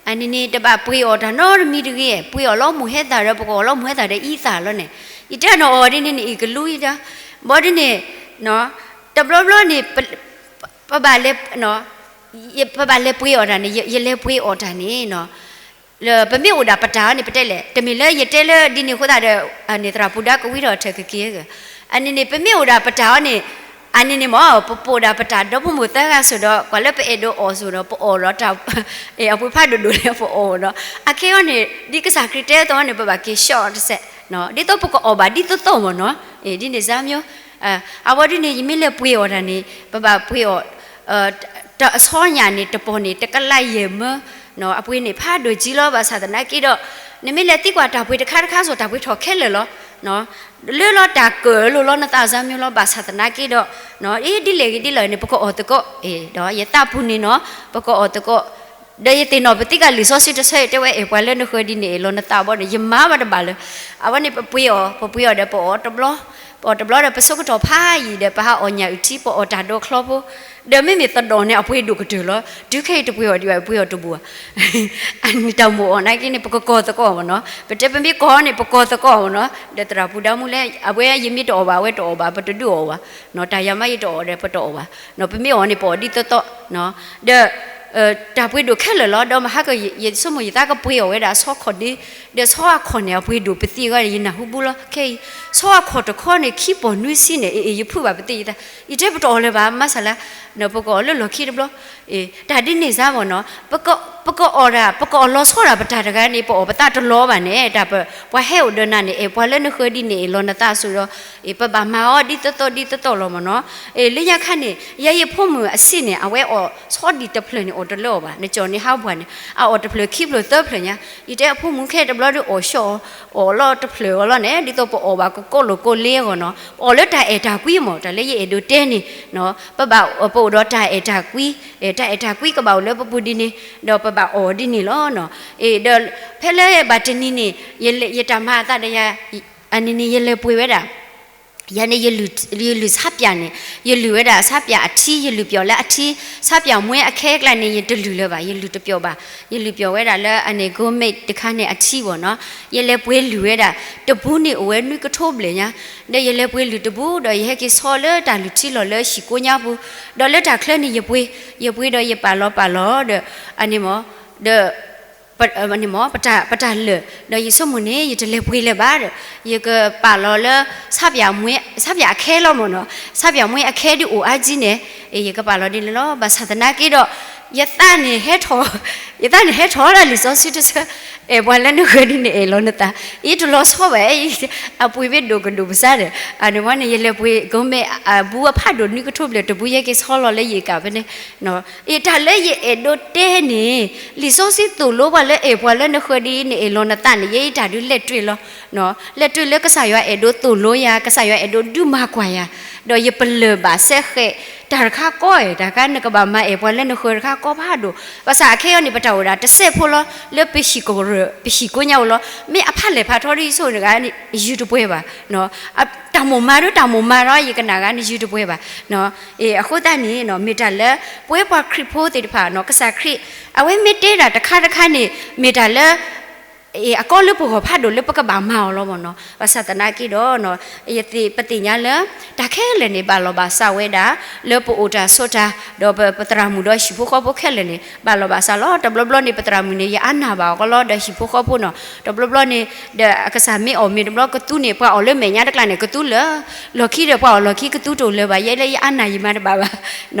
အန့ၣ်န့ၣ် တဘၣ်ပှ့ၤအီၣ်တၢ်နီတမံၤတဂ့ၤ, ပှ့ၤအီၣ်လီၤမိၢ်ဟဲသၣ်ဒီး ပကအီၣ်လီၤမိၢ်ဟဲသၣ်ဒီးအံသၣ်လီၤန့ၣ်, ယတဲနီၤအီၤဒ်န့ၣ်န့ၣ် အံၤကလူယတၢ်, ဘၣ်ဒ်န့ၣ် တဘျီဘျီန့ၣ် ပဘၣ်လဲၤ ပဘၣ်လဲၤပှ့ၤအီၣ်တၢ်န့ၣ် ယလဲၤပှ့ၤအီၣ်တၢ်န့ၣ်နီၤ ပမ့ၢ်အိၣ်ဒၣ်ပတၢ်အီၤန့ၣ် ပတဲလဲၣ်, တမ့ၢ်လၢယတဲလၢဒ်န့ၣ်အဃိသတးဒီး န့ၣ်သရၣ်ပူၤဒါကဝံထီၣ်အထၢၣ်ကက့ၤဧါ, အန့ၣ်န့ၣ် ပမ့ၢ်အိၣ်ဒၣ်ပတၢ်အီၤန့ၣ်, အန့ၣ်န့ၣ်မ့ၢ် ပပိာ်ဒၣ်ပတၢ်ဒီဖိမိၢ်သၢဂၤစိၤဒီး ပှၤလၢပအဲၣ်ဒိးအီၣ်စိၤဒီး ပအီၣ်ဒီးတၢ်, အပှ့ၤဖးဒိၣ်ဒိၣ်န့ၣ် ပအီၣ်ဒီး အခဲအံၤန့ၣ် ဒ်ကစၢ်ခရံာ်တဲအသိးန့ၣ် ပဘၣ်က့ၤဆှီအီၤတစဲး, ဒ်သိးပကအီၣ်ဘၣ်ဒ်သိးသိးမ့ၢ်နီၤ, ဒ်န့ၣ်စါမၠိ, အဝဲဒ်န့ၣ် ယမ့ၢ်လဲၤပှ့ၤအီၣ်တၢ်န့ၣ် ပဘၣ်ပှ့ၤအီၣ် တဆီညၣ်န့ၣ် တပီၢ်န့ၣ် တကလးယဲၢ်မၢ, အပှ့ၤန့ၣ်ဖးဒိၣ်ကံလီၤ ဘၣ်ဆၣ်သနာ်က့ဒီး နမ့ၢ်လဲၤသံကွၢ်တၢ်ပှ့ၤတခါတခါစိၤ တၢ်ပှ့ၤထီၣ်ခဲလၢာ်လီၤ, လၢလီၤတၢ်ကၢၣ်လိာ်လီၤနသးစါမၠိလီၤ ဘၣ်ဆၣ်သနာ်က့ဒီး အ့ ဒ်လဲၣ်ဂ့ၤဒ်လဲၣ်န့ၣ် ပကအီၣ်သကိး, ဒီးယသးပူၤန့ၣ်နီၤ ပကအီၣ်သကိး, ဒီးယသ့ၣ်နီၣ်ပသံကၢ်လံာ်စီဆှံတဆၢအံၤ တဲဝဲအဲၣ်ပှၤလၢနဃၢၤဒ်န့ၣ်အဲၣ်လီၤနသးဘီန့ၣ် ယမၤဘၣ်တဘၣ်လၢၤ, အဝဲန့ၣ်ပပှ့ၤအီၤ ပပှ့ၤအီၤဒီးပအီၣ်တဘျီ ပအီၣ်တဘျီဒီး ပဆိကတီၢ်ဖးယံာ်ဒီး ပဟးအီၣ်ညၣ်အုၣ်ထံ ပအီၣ်တၢ်ဒိးချီဖိ, ဒီးမ့မ့ၢ်သဒီၣ်န့ၣ် အပှ့ၤဒိၣ်ကတၢၢ်လီၤ. တုၤခဲအံၤတပှ့ၤအီၤဒံးဘၣ် ပှ့ၤအီၤတဘူၣ်ဘၣ်. အန့ၣ်တၢ်မိၣ်အီၤနာ်က့န့ၣ် ပကကီၢ်သကိးမ့ၢ်နီၤ, ပတဲပမ့ၢ်ကီၢ်န့ၣ် ပကီၢ်သကိးမ့ၢ်နီၤ, ဒီးသရၣ်ပူၤဒါမူလဲၣ် အဝဲယမ့ၢ်တအီၣ်ဘၣ် အဝဲတအီၣ်ဘၣ် ပတဒုးအီၣ်ဘၣ်, တၢ်ယၤမးယတအီၣ်ဒီးပတအီၣ်ဘၣ်, ပမ့ၢ်အီၣ်န့ၣ် ပအီၣ်ဒ်သိးသိး, ဒီး တၢ်ပှ့ၤဒိၣ်ခဲလၢာ်လီၤ. ဒီးမဟါက ယဆိကမိၣ်ယသးကပှ့ၤအီၣ်ဝဲဒၣ်ဆီခီၣ်ဒ့, ဒီးဆီအခီၣ်န့ၣ် အပှ့ၤဒိၣ်ပသံအဂီၢ်န့ၣ် ယနၢ်ဟူဘၣ်လီၤ. ခဲအံၤ ဆီအခီၣ်တခီန့ၣ် ခံပီၢ်နွံဆံန့ၣ် အ့ၣ် ယဖုးဘၣ်ပသံယသး, ယတဲပတအီၣ်လၢၤဘၣ် မၤစၢၤလၢ ပကအီၣ်လၢလီၢ်ခံတဘျီ, တၢ်ဒ်န့ၣ်စါမ့ၢ်နီၤ, ပကအီၣ်ဒၣ် ပကအီၣ်လီၤဆီဒၣ်ပတၢ်တဂၤန့ၣ် ပအီၣ်ပသးတလီၤဘၣ်န့ၣ် တၢ်ပှၤဟဲအိၣ်ဒီးနၤန့ၣ် အဲၣ်ပှၤလၢနဃၢၤဒ်န့ၣ်အဲၣ်လီၤနသးစိၤဒီး ပဘၣ်မၤအီၤဒ်သိးသိးဒ်သိးသိးလီၤမ့ၢ်နီၤ. လၢညါခါန့ၣ် ယဲယဖိမုၣ်အဆံးန့ၣ် အဝဲအီၣ်ဆီဒံၣ်တဖျၢၣ်န့ၣ် အီၣ်တလၢအီၤဘၣ်, နကၠီၣ်န့ၣ်ဟးပှၢ်န့ၣ် အအီၣ်တဖျၢၣ်ခံဖျၢၣ်သၢဖျၢၣ်ညါ, ယတဲအဖိမုၣ်ခဲတဘျီဒီးအီၣ်ဆှီအီၣ်, အီၣ်လီၤတဖျၢၣ်အီၤလီၤန့ၣ် ဒ်သိးပအီၣ်ဘၣ်ကကိးလိာ်ကိးလ့အဂီၢ်နီၤ, ပအီၣ်လၢတၢ်အဲၣ်တၢ်ကွံမ့ၢ် တၢ်လၢယအဲၣ်ဒိးတဲန့ၣ်, ပဘၣ်ပအိၣ်ဒီးတၢ်အဲၣ်တၢ်ကွံ, တၢ်အဲၣ်တၢ်ကွံကဘၣ်အိၣ်လၢပပူၤဒ်န့ၣ်, ဒီးပဘၣ်အီၣ်ဒ်န့ၣ်လီၤ. ဒီးဖဲလၢဘၣ်တနံၤန့ၣ် ယတၢ်မၤအသးဒီးယၤ အန့ၣ်န့ၣ် ယလဲၤပှ့ၤဝဲဒၣ် ယၤန့ၣ် ယလုၢ်ဆးပၠးန့ၣ် ယလုၢ်ဝဲဒၣ်ဆးပၠးအထံ, ယလုၢ်ပျီၣ်လၢအထံ, ဆးပၠးမှဲအခဲကျါန့ၣ် ယတလုၢ်လၢၤဘၣ်, ယလုၢ်တပျီၣ်ဘၣ်, ယလုၢ်ပျီၣ်ဝဲဒၣ်လၢအန့ၣ် Gourmet တခါန့ၣ်အထံဘၣ်နီၤ, ယလဲၤပှ့ၤလုၢ်ဝဲဒၣ် တပူၤန့ၣ်အိၣ်ဝဲနွံကထိဘျဲၣ်ညါ, ဒီးယလဲၤပှ့ၤလုၢ်တပူၤ ဒီးယဟဲက့ၤဆီလၢတၢ်လုၢ်ထံလီၢ်လၢဟံၣ်ကိညါပူၤ, ဒီးလၢတၢ်ချၢန့ၣ် ယပှ့ၤ, ယပှ့ၤဒီးယပာ်လီၤပာ်လီၤဒီး အန့ၣ်မ့ၢ်, ဒီး ပတၢ်လၢာ် ဒီးယဆိကမိၣ်န့ၣ် ယတလဲၤပှ့ၤလၢၤဘၣ်ဒီး ယကပာ်လီၤလၢ ဆးပၠးအခဲလီၤမ့ၢ်နီၤ, ဆးပၠးမှဲအခဲဒုးအိၣ်အါကံန့ၣ်, ယကပာ်လီၤဒ်န့ၣ်လီၤ. ဘၣ်ဆၣ်သနာ်က့ဒီး ယသးန့ၣ်ဟဲထီၣ်, ယသးန့ၣ်ဟဲထီၣ်ဒၣ်လံာ်စီဆှံတဆၢ, အဲၣ်ပှၤလၢနဃၢၤဒ်န့ၣ်အဲၣ်လီၤနသး, အံၤတလီၤဆီဘၣ်, အပှ့ၤမ့ၢ်ဒိၣ်ကဒိၣ်ပစၢ်ဒီး အန့ၣ်ဝဲန့ၣ် ယလဲၤပှ့ၤ Gourmet အဘူးအဖးဒိၣ်နွံကထိဘျဲၣ်တဘူး ယဟဲက့ၤဆီလီၤလၢယကးဖဲန့ၣ် တၢ်လၢယအဲၣ်ဒိးတဲန့ၣ် လံာ်စီဆှံသိၣ်လိပှၤလၢအဲၣ်ပှၤလၢနဃၢၤဒ်အံၤန့ၣ်အဲၣ်လီၤနသးန့ၣ် ယဲအံၤတၢ်ဒုးလဲၤတွံၢ်လီၤ. လဲၤတွံၢ်လၢကစၢ်ယွၤအဲၣ်ဒိးသိၣ်လိယၤ, ကစၢ်ယွၤအဲၣ်ဒိးဒုးမၤကွၢ်ယၤ, ဒီးယပလၢၢ်ဘၣ်စဲဃဲး တၢ်တခါကီအဲၣ်, တၢ်ခါနကဘၣ်မၤအဲၣ်ပှၤလၢနဃၢၤတခါကီဖးဒိၣ်, ဘၣ်ဆၣ်အခဲအံၤန့ၣ် ပတၢ်အိၣ်ဒၣ်တစဲးဖိလီၤ, လၢပဟံၣ်ကရၢၢ် ပဟံၣ်ကိညါအိၣ်လီၤ, မ့ၢ်အဖးလဲၢ်ဖးထီဒ်ယဆိကမိၣ်န့ၣ်ဂၤန့ၣ် ယုၢ်တပှဲၤဘၣ် တၢ်မိၣ်မၤဒီးတၢ်မိၣ်မၤဒီး ယကနၣ်ဂၤန့ၣ် ယုၢ်တပှဲၤဘၣ်. အဃိသတးန့ၣ် မ့ၢ်တၢ်လၢ ပဝဲပှၤခရံာ်ဖိသ့ၣ်တဖၣ် ကစၢ်ခရံာ် အဝဲမ့ၢ်တဲဒၣ်တခါတခါန့ၣ် မ့ၢ်တၢ်လၢ အကီလၢပဂီၢ်ဖးဒိၣ်လၢပကဘၣ်မၤအီၤလီၤမ့ၢ်နီၤ. ဘၣ်ဆၣ်သနာ်က့ဒီး ပသ့ၣ်ညါလၢ တၢ်ခဲလၢာ်န့ၣ် ဘၣ်လီၤဘၣ်စးဝဲဒၣ် လၢပအိၣ်တၢ်ဆိးတၢ် ဒီးပသရၣ်မုၣ်ဒီးဟံၣ်ဖိဃီဖိခဲလၢာ်န့ၣ် ဘၣ်လီၤဘၣ်စးလီၤ. တဘျီဘျီန့ၣ် ပသရၣ်မုၣ်န့ၣ် ယအါနၢ်ဘၣ်အီၤကီလီၤ ဒီးဟံၣ်ဖိဃီဖိနီၤ. တဘျီဘျီန့ၣ် ဒီးအကစၢ်မ့ၢ်အီၣ်မ့ၤတဘျီ ကသူန့ၣ် ပှၤအီၣ်လၢမဲာ်ညါတကျါန့ၣ် ကသူလၢာ်, လီၢ်ခံဒီးပှၤအီၣ်လီၢ်ခံကသူတအိၣ်လၢၤဘၣ်, ယဲလၢယအါနၢ်ယမၤတဘၣ်ဘၣ်.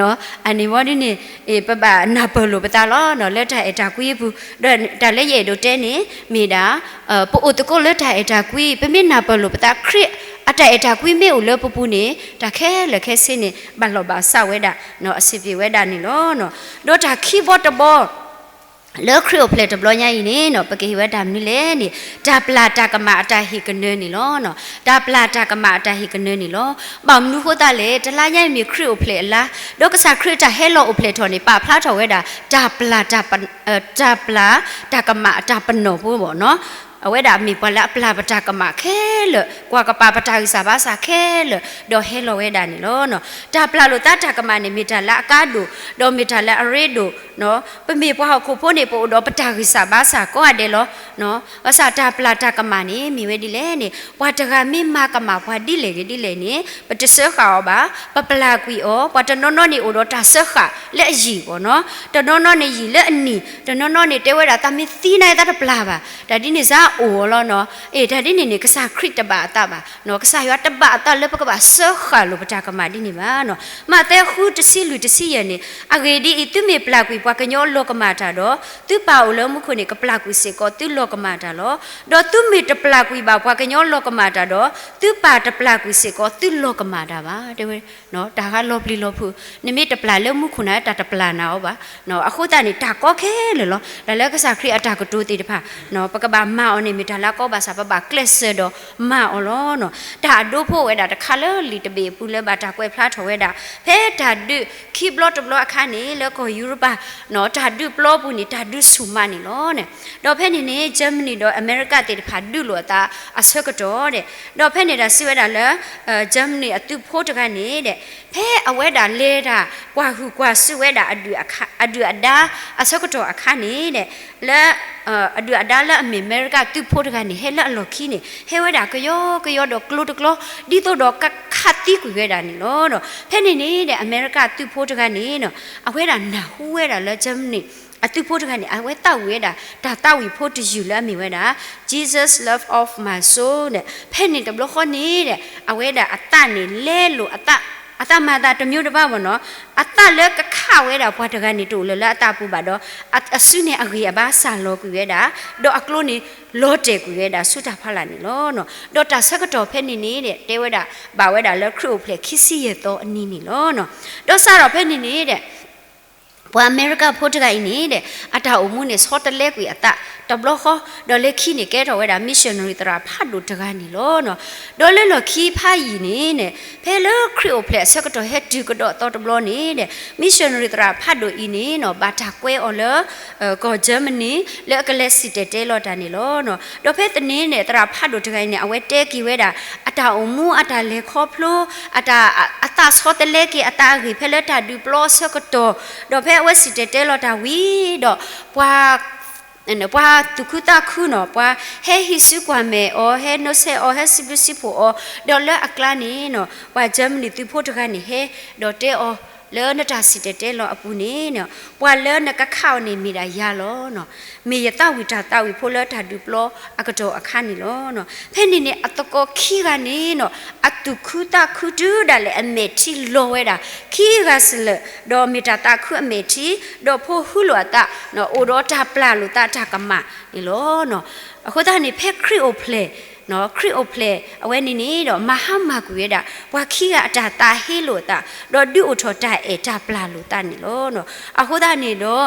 အန့ၣ်ဝဲဒ်န့ၣ် ပဘၣ်နၢ်ပၢၢ်လိာ်ပသးလီၤ လၢတၢ်အဲၣ်တၢ်ကွံအပူၤ, ဒီးတၢ်လၢယအဲၣ်ဒိးတဲန့ၣ် မ့ၢ်ဒၣ် ပအိၣ်သကိးလၢတၢ်အဲၣ်တၢ်ကွံ, ပမ့ၢ်နၢ်ပၢၢ်လိာ်ပသး ခရံာ် အတၢ်အဲၣ်တၢ်ကွံမ့ၢ်အိၣ်လၢပပူၤန့ၣ် တၢ်ခဲလၢာ်ခဲဆ့န့ၣ် ဘၣ်လီၢ်ဘၣ်စးဝဲဒၣ်, အဆင်ပြေဝဲဒၣ်န့ၣ်လီၤ. ဒီးတၢ်ခံဘီတဘီ လၢခရံာ်အိၣ်ဖျဲၣ်တဘျီညါအံၤန့ၣ် ပကဟ့ၣ်ဝဲတၢ်မနုၤလဲၣ်န့ၣ် တၢ်ပျၢ်တၢ်ကမၣ်အတၢ်ဟ့ၣ်ကနၢန့ၣ်လီၤ. တၢ်ပျၢ်တၢ်ကမၣ်အတၢ်ဟ့ၣ်ကနၢန့ၣ်လီၤ. ဘၣ်မနုၤဃိသတးလဲၣ်, တလါညါအံၤမ့ၢ်ခရံာ်အိၣ်ဖျဲၣ်အလါ, ဒီးကစၢ်ခရံာ်အတၢ်ဟဲလီၤအိၣ်ဖျဲၣ်ထီၣ်န့ၣ် ပာ်ဖျါထီၣ်ဝဲဒၣ် တၢ်ပျၢ်တၢ်ပ, တၢ်ပျၢ်တၢ်ကမၣ်အတၢ်ပနီၣ်ဖိဘၣ်နီၤ. အဝဲဒၣ်မ့ၢ်ပှၤလၢအပျၢ်ပတၢ်ကမၣ်ခဲလၢာ်, ကွၢ်ကပာ်ပတၢ်ဂံၢ်စၢ်ဘါစၢ်ခဲလၢာ်, ဒီးဟဲလီၤဝဲဒၣ်န့ၣ်လီၤ. တၢ်ပျၢ်လိာ်သးတၢ်ကမၣ်န့ၣ် မ့ၢ်တၢ်လၢအကါဒိၣ်, ဒီးမ့ၢ်တၢ်လၢအရ့ဒိၣ်, ပမ့ၢ်ပှၤဟီၣ်ခိၣ်ဖိန့ၣ် ပအိၣ်ဒီးပတၢ်ဂံၢ်စၢ်ဘါစၢ်ကိးဂၤဒဲးလီၤ. ဘၣ်ဆၣ်တၢ်ပျၢ်တၢ်ကမၣ်န့ၣ် မ့ၢ်ဝဲဒ်လဲၣ်န့ၣ် ပှၤတဂၤမ့ၢ်မၤကမၣ်ပှၤဒ်လဲၣ်ဂ့ၤဒ်လဲၣ်န့ၣ် ပတစၢဃာ်အီၤဘၣ်, ပပျၢ်ကွံာ်အီၤ, ပှၤတနီၤနီၤန့ၣ်အိၣ်ဒီးတၢ်စၢဃာ်လၢအယံာ်ဘၣ်နီၤ, တနီၤနီၤန့ၣ်ယံာ်လၢအနံၤ, တနီၤနီၤန့ၣ်တဲဝဲဒၣ် သးမ့ၢ်သံန့ၣ် သးတပျၢ်ဘၣ်, တၢ်ဒ်န့ၣ်စ့ၢ်အိၣ်အီၤလီၤနီၤ. အ့ တၢ်ဒ်န့ၣ်န့ၣ် ကစၢ်ခရံာ်တဘၣ်အသးဘၣ်, ကစၢ်ယွၤတဘၣ်အသးလၢပကဘၣ်စၢဃာ်လိာ်ပတၢ်ကမၣ်ဒ်န့ၣ်ဘၣ်နီၤ. မးသဲဃုတဆံလွံၢ်တဆံယဲၢ်န့ၣ်, အဂ့ၢ်ဒ်အံၤ, သုမ့ၢ်ပျၢ်ကွံာ်ပှၤကညီအလီၤကမၣ်တၢ်ဒီး, သုပၢ်အိၣ်လၢမူခိၣ်န့ၣ် ကပျၢ်ကွံာ်စ့ၢ်ကီးသုလီၤကမၣ်တၢ်လီၤ. ဒီးသုမ့ၢ်တပျၢ်ကွံာ်ဘၣ်ပှၤကညီအလီၤကမၣ်တၢ်ဒီး, သုပၢ်တပျၢ်ကွံာ်စ့ၢ်ကီးသုလီၤကမၣ်တၢ်ဘၣ်, တဲဝဲ. တၢ်ဂၤလီၤပျံၤလီၤဖုး, နမ့ၢ်တပျၢ်လၢမူခိၣ်န့ၣ် တၢ်တပျၢ်နၤအီၤဘၣ်. အဃိသတးန့ၣ် တၢ်ကီခဲလၢာ်လီၤ. တၢ်လၢကစၢ်ခရံာ်အတၢ်ကတိၤသ့ၣ်တဖၣ် ပကဘၣ်မၤအီၤန့ၣ် မ့ၢ်တၢ်လၢအကီဘၣ်ဆၣ် ပဘၣ်ကျဲးစၢးဒီးမၤအီၤလီၤ. တၢ်အဒိဖိဝဲဒၣ်တခါလၢလံာ်တဘ့ၣ်အပူၤလၢဘၣ်တၢ်ကွဲးဖျါထီၣ်ဝဲဒၣ် ဖဲတၢ်ဒုးခံဘျီတဘျီအခါန့ၣ် လၢကီၢ်ယူရပၤ တၢ်ဒုးပျီပူၤန့ၣ် တၢ်ဒုးဆူၣ်မးန့ၣ်လီၤ. ဒီးဖဲန့ၣ်န့ၣ် Germany ဒီးအမဲရကၤသ့ၣ်တဖၣ်ဒုးလိာ်အသးအဆၢကတီၢ်ဒီး, ဒီးဖဲန့ၣ်ဒၣ်စံးဝဲဒၣ်လၢ Germany အသုးဖိတဂၤန့ၣ်ဒီး, ဖဲအဝဲဒၣ်လဲၤတၢ်ကွၢ်ဟုၣ်ကွၢ်စုဝဲဒၣ် အဒုၣ်အဒါအဆၢကတီၢ်အခါန့ၣ်ဒီး, လၢ အဒုၣ်အဒါလၢအမ့ၢ်အမဲရကၤသုးဖိတဂၤန့ၣ် ဟဲလၢအလီၢ်ခံန့ၣ် ဟဲဝဲဒၣ်ကယီကယီဒီးကျိတကျီ, ဒ်သိးဒီးကခးသံကွံာ်ဝဲဒၣ်န့ၣ်လီၤ. ဖဲန့ၣ်န့ၣ်ဒီး အမဲရကၤသုးဖိတဂၤန့ၣ် အဝဲဒၣ်နၢ်ဟူဝဲဒၣ်လၢ Germany အသုးဖိတဂၤန့ၣ် အဝဲသးဝံၣ်ဝဲဒၣ် တၢ်သးဝံၣ်ဖိတယုၢ်လၢအမ့ၢ်ဝဲဒၣ် Jesus love of my soul န့ၣ်, ဖဲန့ၣ်တဘျီဃီန့ၣ်ဒီး အဝဲဒၣ်အသးန့ၣ်လဲလိာ်, အသးမၤသးတမျိုးတပါဘၣ်နီၤ, အသးလၢကခးဝဲဒၣ်ပှၤတဂၤန့ၣ် တအိၣ်လၢၤလၢအသးပူၤဘၣ်ဒီး, အစုန့ၣ်အဂံၢ်အဘါစၢ်လီၤကွံာ်ဝဲဒၣ်, ဒီးအကျိန့ၣ်လီၤတဲာ်ကွံာ်ဝဲဒၣ်ဆူတၢ်ဖီလာ်န့ၣ်လီၤ. ဒီးတၢ်ဆၢကတီၢ်ဖဲန့ၣ်န့ၣ်ဒီး တဲဝဲဒၣ် ဘၣ်ဝဲဒၣ်လၢခရံာ်အိၣ်ဖျဲၣ်ခံဆံယဲၢ်သီအနံၤန့ၣ်လီၤ. ဒီးစးထီၣ်ဖဲန့ၣ်န့ၣ်ဒီး ပှၤအမဲရကၤဖိတဂၤအံၤန့ၣ်ဒီး အတၢ်အိၣ်မူန့ၣ် ဆီတလဲကွံာ်အသး, တဘျီဃီ, ဒီးလၢခံန့ၣ် ကဲထီၣ်ဝဲဒၣ် missionary သရၣ်ဖးဒိၣ်တဂၤန့ၣ်လီၤ. ဒီးလၢလီၢ်ခံဖးယံာ်န့ၣ်န့ၣ်, ဖဲလၢခရံာ်အိၣ်ဖျဲၣ်အဆၢကတီၢ်ဟဲတုၤကဒီးအသီတဘျီန့ၣ်ဒီး missionary သရၣ်ဖးဒိၣ်အံၤန့ၣ်နီၤ ဘၣ်တၢ်ကွဲအီၤလၢ ကီၢ် Germany လၢအကလဲၤစံၣ်တဲၤတဲလီၤတၢ်န့ၣ်လီၤ. ဒီးဖဲသန့န့ၣ် သရၣ်ဖးဒိၣ်တဂၤအံၤန့ၣ် အဝဲတဲက့ၤဝဲဒၣ် အတၢ်အိၣ်မူ အတၢ်လဲၤခီဖျိ, အတၢ် အသးဆီတလဲက့ၤအသးအဂ့ၢ် ဖဲလၢတၢ်ဒုးပျီအဆၢကတီၢ်, ဒီးဖဲအဝဲစံၣ်တဲၤတဲလီၤတၢ်ဝံၤဒီး ပှၤ ပှၤသူၣ်ခုသးခုနီၤ, ပှၤဟဲဟံးစုကွၢ်မဲာ်အီၤ, ဟဲနီၣ်ဆဲးအီၤ, ဟဲစံးဘျုးစံးဖှိၣ်အီၤ, ဒီးလၢအကျါန့ၣ်နီၤ ပှၤ Germany သုးဖိတဂၤန့ၣ်ဟဲ, ဒီးတဲအီၤ လၢနတၢ်စံၣ်တဲၤတဲလီၤအပူၤန့ၣ်, ပှၤလၢနကခးအီၤန့ၣ်မ့ၢ်ဒၣ်ယၤလီၤ. မ့ၢ်ယသးဝံၣ်တၢ်သးဝံၣ်ဖိလၢတၢ်ဒုးပျီအကတီၢ်အခါန့ၣ်လီၤ. ဖဲန့ၣ်န့ၣ် အသကိးခံဂၤန့ၣ်နီၤ အသူၣ်ခုသးခုတုၤဒၣ်လဲာ်အမဲာ်ထံလီၤဝဲဒၣ် ခံဂၤစလၢာ်, ဒီးမ့ၢ်တၢ်သးခုအမဲာ်ထံ, ဒီးဖိဟူလိာ်အသး, အိၣ်ဒီးတၢ်ပျၢ်လိာ်သးတၢ်ကမၣ်န့ၣ်လီၤ. အဃိသတးန့ၣ် ဖဲခရံာ်အိၣ်ဖျဲၣ်, ခရံာ်အိၣ်ဖျဲၣ်အဝဲန့ၣ်န့ၣ်ဒီး မၤဟါမၢ်ကွံာ်ဝဲဒၣ် ပှၤခံဂၤအတၢ်သးဟ့လိာ်အသး, ဒီးဒုးအိၣ်ထီၣ်တၢ်အဲၣ်တၢ်ပျၢ်လိာ်သးန့ၣ်လီၤ. အဃိသတးန့ၣ်ဒီး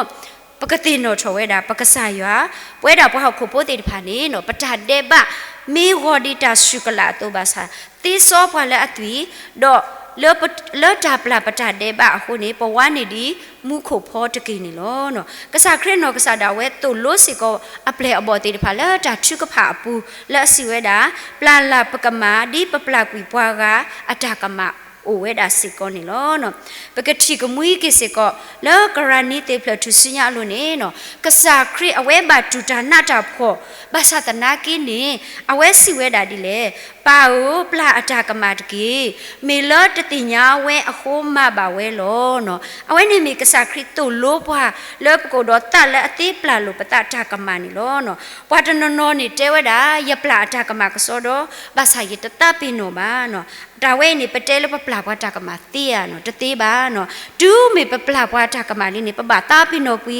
ပကသ့ၣ်နီၣ်ထီၣ်ဝဲဒၣ် ပကစၢ်ယွၤ, ပဝဲဒၣ်ပှၤဟီၣ်ခိၣ်ဖိသ့ၣ်တဖၣ်န့ၣ်နီၤ ပတၢ်ဒဲးဘး မ့ၢ်ဂီၤဒ်တၢ်စူၤကလာ်အသိးဘၣ်ဆၣ်, သ့စီပှၤလၢအသွံၣ်, ဒီး လၢတၢ်ပျၢ်ပတၢ်ဒဲးဘးအဃိန့ၣ် ပဝါန့ၢ်ဒံးမူခိၣ်ဖီတက့ၢ်န့ၣ်လီၤ. ကစၢ်ခရံာ်နီၢ်ကစၢ်ဒၣ်ဝဲသိၣ်လိစ့ၢ်ကီး အပျဲၢ်အဘီၣ်သ့ၣ်တဖၣ်လၢတၢ်ထုကဖၣ်အပူၤ လၢအစံးဝဲဒၣ်, ပျၢ်လၢ်ပကမၣ် ဒ်ပပျၢ်ကွံာ်ပှၤဂၤအတၢ်ကမၣ်အိၣ်ဝဲဒၣ်စ့ၢ်ကီးန့ၣ်လီၤ. ပကထံၣ်ကမှံက့ၤစ့ၢ်ကီး လၢကရၢနံသ့ၣ်ဖျၢၣ်ထူၣ်စုညါအလိၤန့ၣ်နီၤ ကစၢ်ခရံာ်အဝဲဘၣ်တူၢ်တၢ်နးတၢ်ဖှီၣ်, ဘၣ်ဆၣ်သနာ်က့န့ၣ် အဝဲစံးဝဲဒၣ်ဒ်လဲၣ်, ပၢ်ဧၢ, ပျၢ်အတၢ်ကမၣ်တက့ၢ်. မ့ၢ်လၢတသ့ၣ်ညါဝဲအဃိမၤဘၣ်ဝဲလီၤ. အဝဲန့ၣ်မ့ၢ်ကစၢ်ခရံာ်သိၣ်လိပှၤ လၢပကအိၣ်ဒီးသးလၢအသ့ပျၢ်လိာ်ပသးတၢ်ကမၣ်န့ၣ်လီၤ. ပှၤတနီၤနီၤန့ၣ်တဲဝဲဒၣ် ယပျၢ်အတၢ်ကမၣ်ကစီဒီ, ဘၣ်ဆၣ်ယတသးပ့ၤနီၣ်ဘၣ်. တၢ်ဝဲအံၤန့ၣ် ပတဲလၢပပျၢ်ပှၤတၢ်ကမၣ်သ့ဧါနီၤ, တသ့ဘၣ်နီၤ. တုၤမ့ၢ်ပပျၢ်ပှၤတၢ်ကမၣ်လံန့ၣ် ပဘၣ်သးပ့ၤနီၣ်ကွံ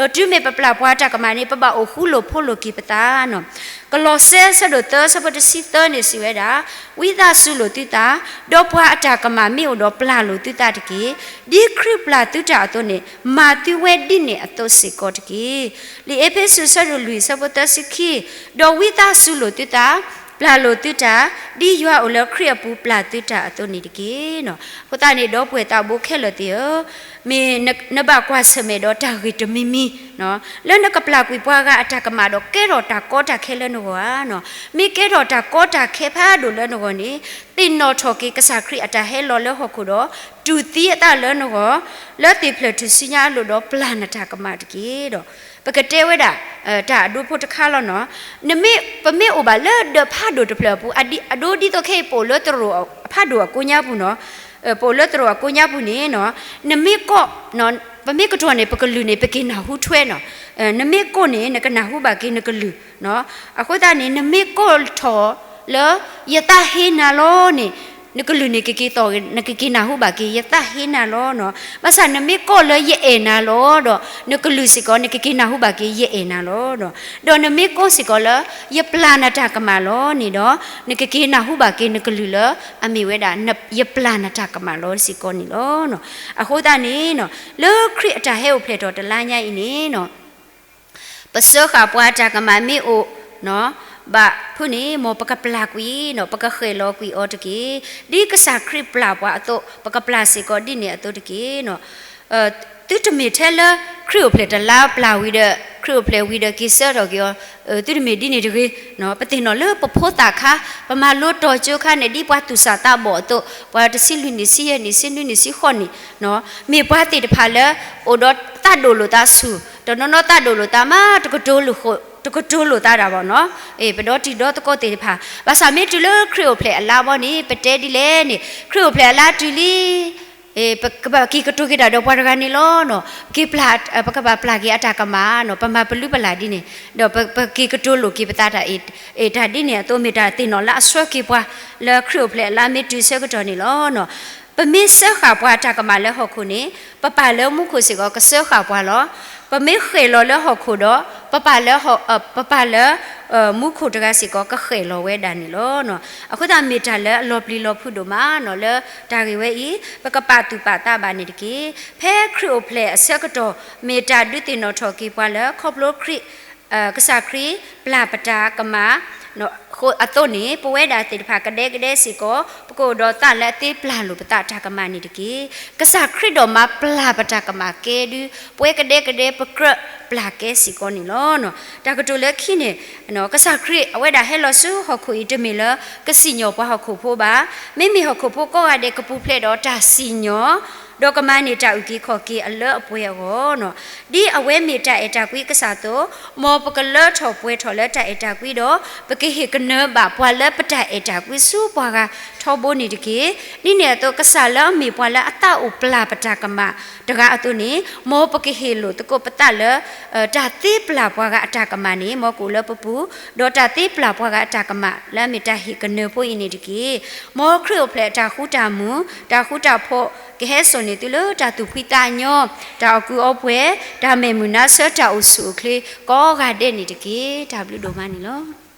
ာ်, ဒီးတုၤမ့ၢ်ပပျၢ်ပှၤတၢ်ကမၣ်န့ၣ် ပဘၣ်အိၣ်ဃူလိာ်ဖိးလိာ်က့ၤပသးနီၤ. ကလီးစဲ ဆၢဒိၣ်သၢ ဆၢဖိတဆံသၢန့ၣ် စံးဝဲဒၣ်, ဝံသးစူၤလိာ်သုသး, ဒီးပှၤအတၢ်ကမၣ်မ့ၢ်အိၣ်ဒီးပျၢ်လိာ်သုသးတက့ၢ်. ဒ်ခရံာ်ပျၢ်သုတၢ်အသိးန့ၣ် မၤသုဝဲဒ်န့ၣ်အသိးစ့ၢ်ကီးတက့ၢ်. လံာ်အ့းဖ့းစူး ဆၢဒိၣ်လွံၢ် ဆၢဖိသၢဆံခံ, ဒီးဝံသးစူၤလိာ်သုသး, ပျၢ်လိာ်သုတၢ်, ဒ်ယွၤအိၣ်လၢခရံာ်အပူၤပျၢ်သုတၢ်အသိးန့ၣ်တက့ၢ်. အဃိသတးန့ၣ် ဒီပုၢ်ဝဲၢ်သးဘိခဲလၢာ်သ့ၣ်ဧၢ, မ့ၢ်နဘၣ်ကွၢ်ဆၢၣ်မဲာ်ဒီးတၢ်ဂ့ၢ်တမံၤမံၤ လၢနကပျၢ်ကွံာ်ပှၤဂၤအတၢ်ကမၣ်ဒီး ကဲထီၣ်တၢ်ကီတၢ်ခဲလၢနဂီၢ်ဧါ. မ့ၢ်ကဲထီၣ်တၢ်ကီတၢ်ခဲဖးဒိၣ်လၢနဂီၢ်န့ၣ်, သ့ၣ်နီၣ်ထီၣ်က့ၤကစၢ်ခရံာ်အတၢ်ဟဲလီၤလၢဟီၣ်ခိၣ်ဒီး တူၢ်သံအသးလၢနဂီၢ်, လၢသ့ၣ်ဖျၢၣ်ထူၣ်စုညါအလိၤဒီးပျၢ်နတၢ်ကမၣ်တက့ၢ်ဒီး, ပကတဲဝဲဒၣ် တၢ်အဒိဖိတခါလီၤနီၤ. နမ့ၢ် ပမ့ၢ်အိၣ်ဘၣ်လၢဒၢးဖးဒိၣ်တဖျၢၣ်အပူၤ, အဒ် အဒိဒ်သိးခဲအံၤ ပအိၣ်လၢသရိာ်အဖးဒိၣ်အကိးညါပူၤနီၤ, ပအိၣ်လၢသရိာ်အကိးညါပူၤန့ၣ်နီၤ, နမ့ၢ်ကိး ပမ့ၢ်ကတီၢ်န့ၣ် ပကလုၢ်န့ၣ် ပက့ၤနၢ်ဟူထွဲနီၤ, နမ့ၢ်ကိးန့ၣ် နကနၢ်ဟူဘၣ်က့ၤနကလုၢ်နီၤ. အဃိသတးန့ၣ် နမ့ၢ်ကိးထီၣ်လၢ ယသးဟ့နၤလီၤန့ၣ်, နကလုၢ်န့ၣ်ကက့ၤသီၣ်ဂ့ၤ, နကက့ၤနၢ်ဟူဘၣ်က့ၤ ယသးဟ့နၤလီၤနီၤ. ဘၣ်ဆၣ်နမ့ၢ်ကိးလၢ ယအဲၣ်နၤလီၤဒီး နကလုၢ်စ့ၢ်ကီး နကက့ၤနၢ်ဟူဘၣ်က့ၤ ယအဲၣ်နၤလီၤနီၤ. ဒီးနမ့ၢ်ကိးစ့ၢ်ကီးလၢ ယပျၢ်နတၢ်ကမၣ်လီၤန့ၣ်ဒီး နကက့ၤနၢ်ဟူဘၣ်က့ၤနကလုၢ်လၢ အမ့ၢ်ဝဲဒၣ် ယပျၢ်နတၢ်ကမၣ်လီၤစ့ၢ်ကီးန့ၣ်လီၤ. အဃိသတးန့ၣ်နီၤ, လၢခရံာ်အတၢ်ဟဲအိၣ်ဖျဲၣ်ထီၣ်တလါညါအံၤန့ၣ်နီၤ, ပစၢဃာ်ပှၤအတၢ်ကမၣ်မ့ၢ်အိၣ် ဘၣ်ဖုးန့ၣ် မ်ပကပျၢ်ကွံာ်နီၤ, ပကဃဲၣ်လီၤကွံာ်အီၤတက့ၢ်. ဒ်ကစၢ်ခရံာ်ပျၢ်ပှၤအသိး ပကပျၢ်စ့ၢ်ကီးဒ်န့ၣ်အသိးတက့ၢ်နီၤ. သုတမ့ၢ်ထဲလၢ ခရံာ်အိၣ်ဖျဲၣ်တလါပျၢ်ဝံၤဒီး ခရံာ်အိၣ်ဖျဲၣ်ဝံၤဒီးက့ၤဆၢထီၣ်က့ၤအီၤ, သုတမ့ၢ်ဒ်န့ၣ်တဂ့ၤ. ပသ့ၣ်နီၣ်လၢပဖိသၣ်ခါ, ပမၤလိတီၤကၠိခါန့ၣ် ဒ်ပှၤသူၣ်စၢ်သးဘီၣ်အသိး, ပှၤတဆံလွံၢ်နံၣ်, ဆံယဲၢ်နံၣ်, ဆံနွံနံၣ်, ဆံဃိးနံၣ်, မ့ၢ်ပှၤသ့ၣ်တဖၣ်လၢ အိၣ်ဒီးသးဒိၣ်လိာ်သးဆူၣ်, တနီၤနီၤသးဒိၣ်လိာ်သးမး တကတိၤလိာ်ဃိ, တကတိၤလိာ်သးဒၣ်ဘၣ်နီၤ. ပဒီတံၤဒီသကိးသ့ၣ်တဖၣ်, ဘၣ်ဆၣ်မ့ၢ်တုၤလၢခရံာ်အိၣ်ဖျဲၣ်အလါဘီန့ၣ် ပတဲဒ်လဲၣ်န့ၣ်, ခရံာ်အိၣ်ဖျဲၣ်အလါတုၤလံ ပကဘၣ်က့ၤကတိၤက့ၤတၢ်ဒီးပှၤတဂၤန့ၣ်လီၤ. က့ၤပျၢ်, ပကဘၣ်ပျၢ်က့ၤအတၢ်ကမၣ်နီၤ, ပမၤပလုပလၢ်ဒ်န့ၣ်, ဒီးပက့ၤကတိၤလိာ်က့ၤပသးတၢ်အံၤ, တၢ်ဒ်န့ၣ်အသိးမ့ၢ်တၢ်သ့ၣ်နီၣ်လၢအဆှၢက့ၤပှၤ လၢခရံာ်အိၣ်ဖျဲၣ်အလါမ့ၢ်တုၤဆၢကတီၢ်န့ၣ်လီၤ. ပမ့ၢ်စၢဃာ်ပှၤအတၢ်ကမၣ်လၢဟီၣ်ခိၣ်န့ၣ်, ပပၢ်လၢမူခိၣ်စ့ၢ်ကီးကစၢဃာ်ပှၤလီၤ. ပမ့ၢ်ဃဲၣ်လီၤလၢဟီၣ်ခိၣ်ဒီး, ပပၢ်လၢ, ပပၢ်လၢ မူခိၣ်တဂၤစ့ၢ်ကီးကဃဲၣ်လီၤဝဲဒၣ်န့ၣ်လီၤ. အဃိသတးမ့ၢ်တၢ်လၢအလီၤပျံၤလီၤဖုးဒိၣ်မးနီၤ, လၢတၢ်ဂ့ၢ်ဝဲအံၤ ပကပာ်သူၣ်ပာ်သးဘၣ်န့ၣ်တက့ၢ်. ဖဲခရံာ်အိၣ်ဖျဲၣ်အဆၢကတီၢ် မ့ၢ်တၢ်ဒုးသ့ၣ်နီၣ်ထီၣ်က့ၤပှၤလၢခီဖျိခရံာ်, ကစၢ်ခရံာ်ပျၢ်ပတၢ်ကမၣ် အဃိအသိးန့ၣ် ပဝဲဒၣ်သ့ၣ်တဖၣ်ကဒဲကဒဲစ့ၢ်ကီး ပကအိၣ်ဒီးသးလၢအသ့ပျၢ်လိာ်ပသးတၢ်ကမၣ်န့ၣ်တက့ၢ်. ကစၢ်ခရံာ်ဒိၣ်မးပျၢ်ပတၢ်ကမၣ်ကဲဒုး ပဝဲကဒဲကဒဲပကြၢးပျၢ်ကဲစ့ၢ်ကီးန့ၣ်လီၤ. တၢ်ကတိၤလၢခံန့ၣ်, ကစၢ်ခရံာ်အဝဲဒၣ်ဟဲလီၤဆူဟီၣ်ခိၣ်အံၤတမ့ၢ်လၢ ကစံၣ်ညီၣ်ပှၤဟီၣ်ခိၣ်ဖိဘၣ်. မ့မ့ၢ်ဟီၣ်ခိၣ်ဖိကိးဂၤဒဲးကပူၤဖျဲးဒီးတၢ်စံၣ်ညီၣ် ဒီးကမၤန့ၢ်တၢ်အုၣ်က့ၤခီၣ်က့ၤအလၢအပှဲၤအဂီၢ်နီၤ. ဒ်အဝဲမ့ၢ်တၢ်အဲၣ်တၢ်ကွံကစၢ်အသိး, မ်ပကလၢထီၣ်ပှဲၤထီၣ်လၢတၢ်အဲၣ်တၢ်ကွံဒီး ပကဟ့ၣ်ကနၢဘၣ်ပှၤလၢပတၢ်အဲၣ်တၢ်ကွံဆူပှၤဂၤထီဘိန့ၣ်တက့ၢ်. ဒ်န့ၣ်အသိး ကစၢ်လၢအမ့ၢ်ပှၤလၢအသးအိၣ်ပျၢ်ပတၢ်ကမၣ်တဂၤအသိးန့ၣ်, မ်ပကဟ့ၣ်လိာ်သကိးပသးလၢ တၢ်သ့ပျၢ်ပှၤဂၤအတၢ်ကမၣ်န့ၣ် မ်ကအိၣ်လၢပပူၤ, ဒီးတၢ်သ့ပျၢ်ပှၤဂၤအတၢ်ကမၣ်လၢအမ့ၢ်တၢ်ဟ့ၣ်ကနၢဖိအံၤန့ၣ်တက့ၢ်. မ်ခရံာ်အိၣ်ဖျဲၣ်အတၢ်ဃူတၢ်မုာ် တၢ်ဃူတၢ်ဖိး ကဟဲစိာ်န့ၢ်သုလၢတၢ်သူၣ်ဖှံသးညီ, တၢ်အီၣ်ကုးအီပှဲၤ, တၢ်မဲာ်မုာ်နါဆၢ တၢ်အိၣ်ဆူၣ်အိၣ်ချ့ကိးဂၤဒဲးန့ၣ်တက့ၢ်. တၢ်ဘျုးဒိၣ်မးန့ၣ်လီၤ.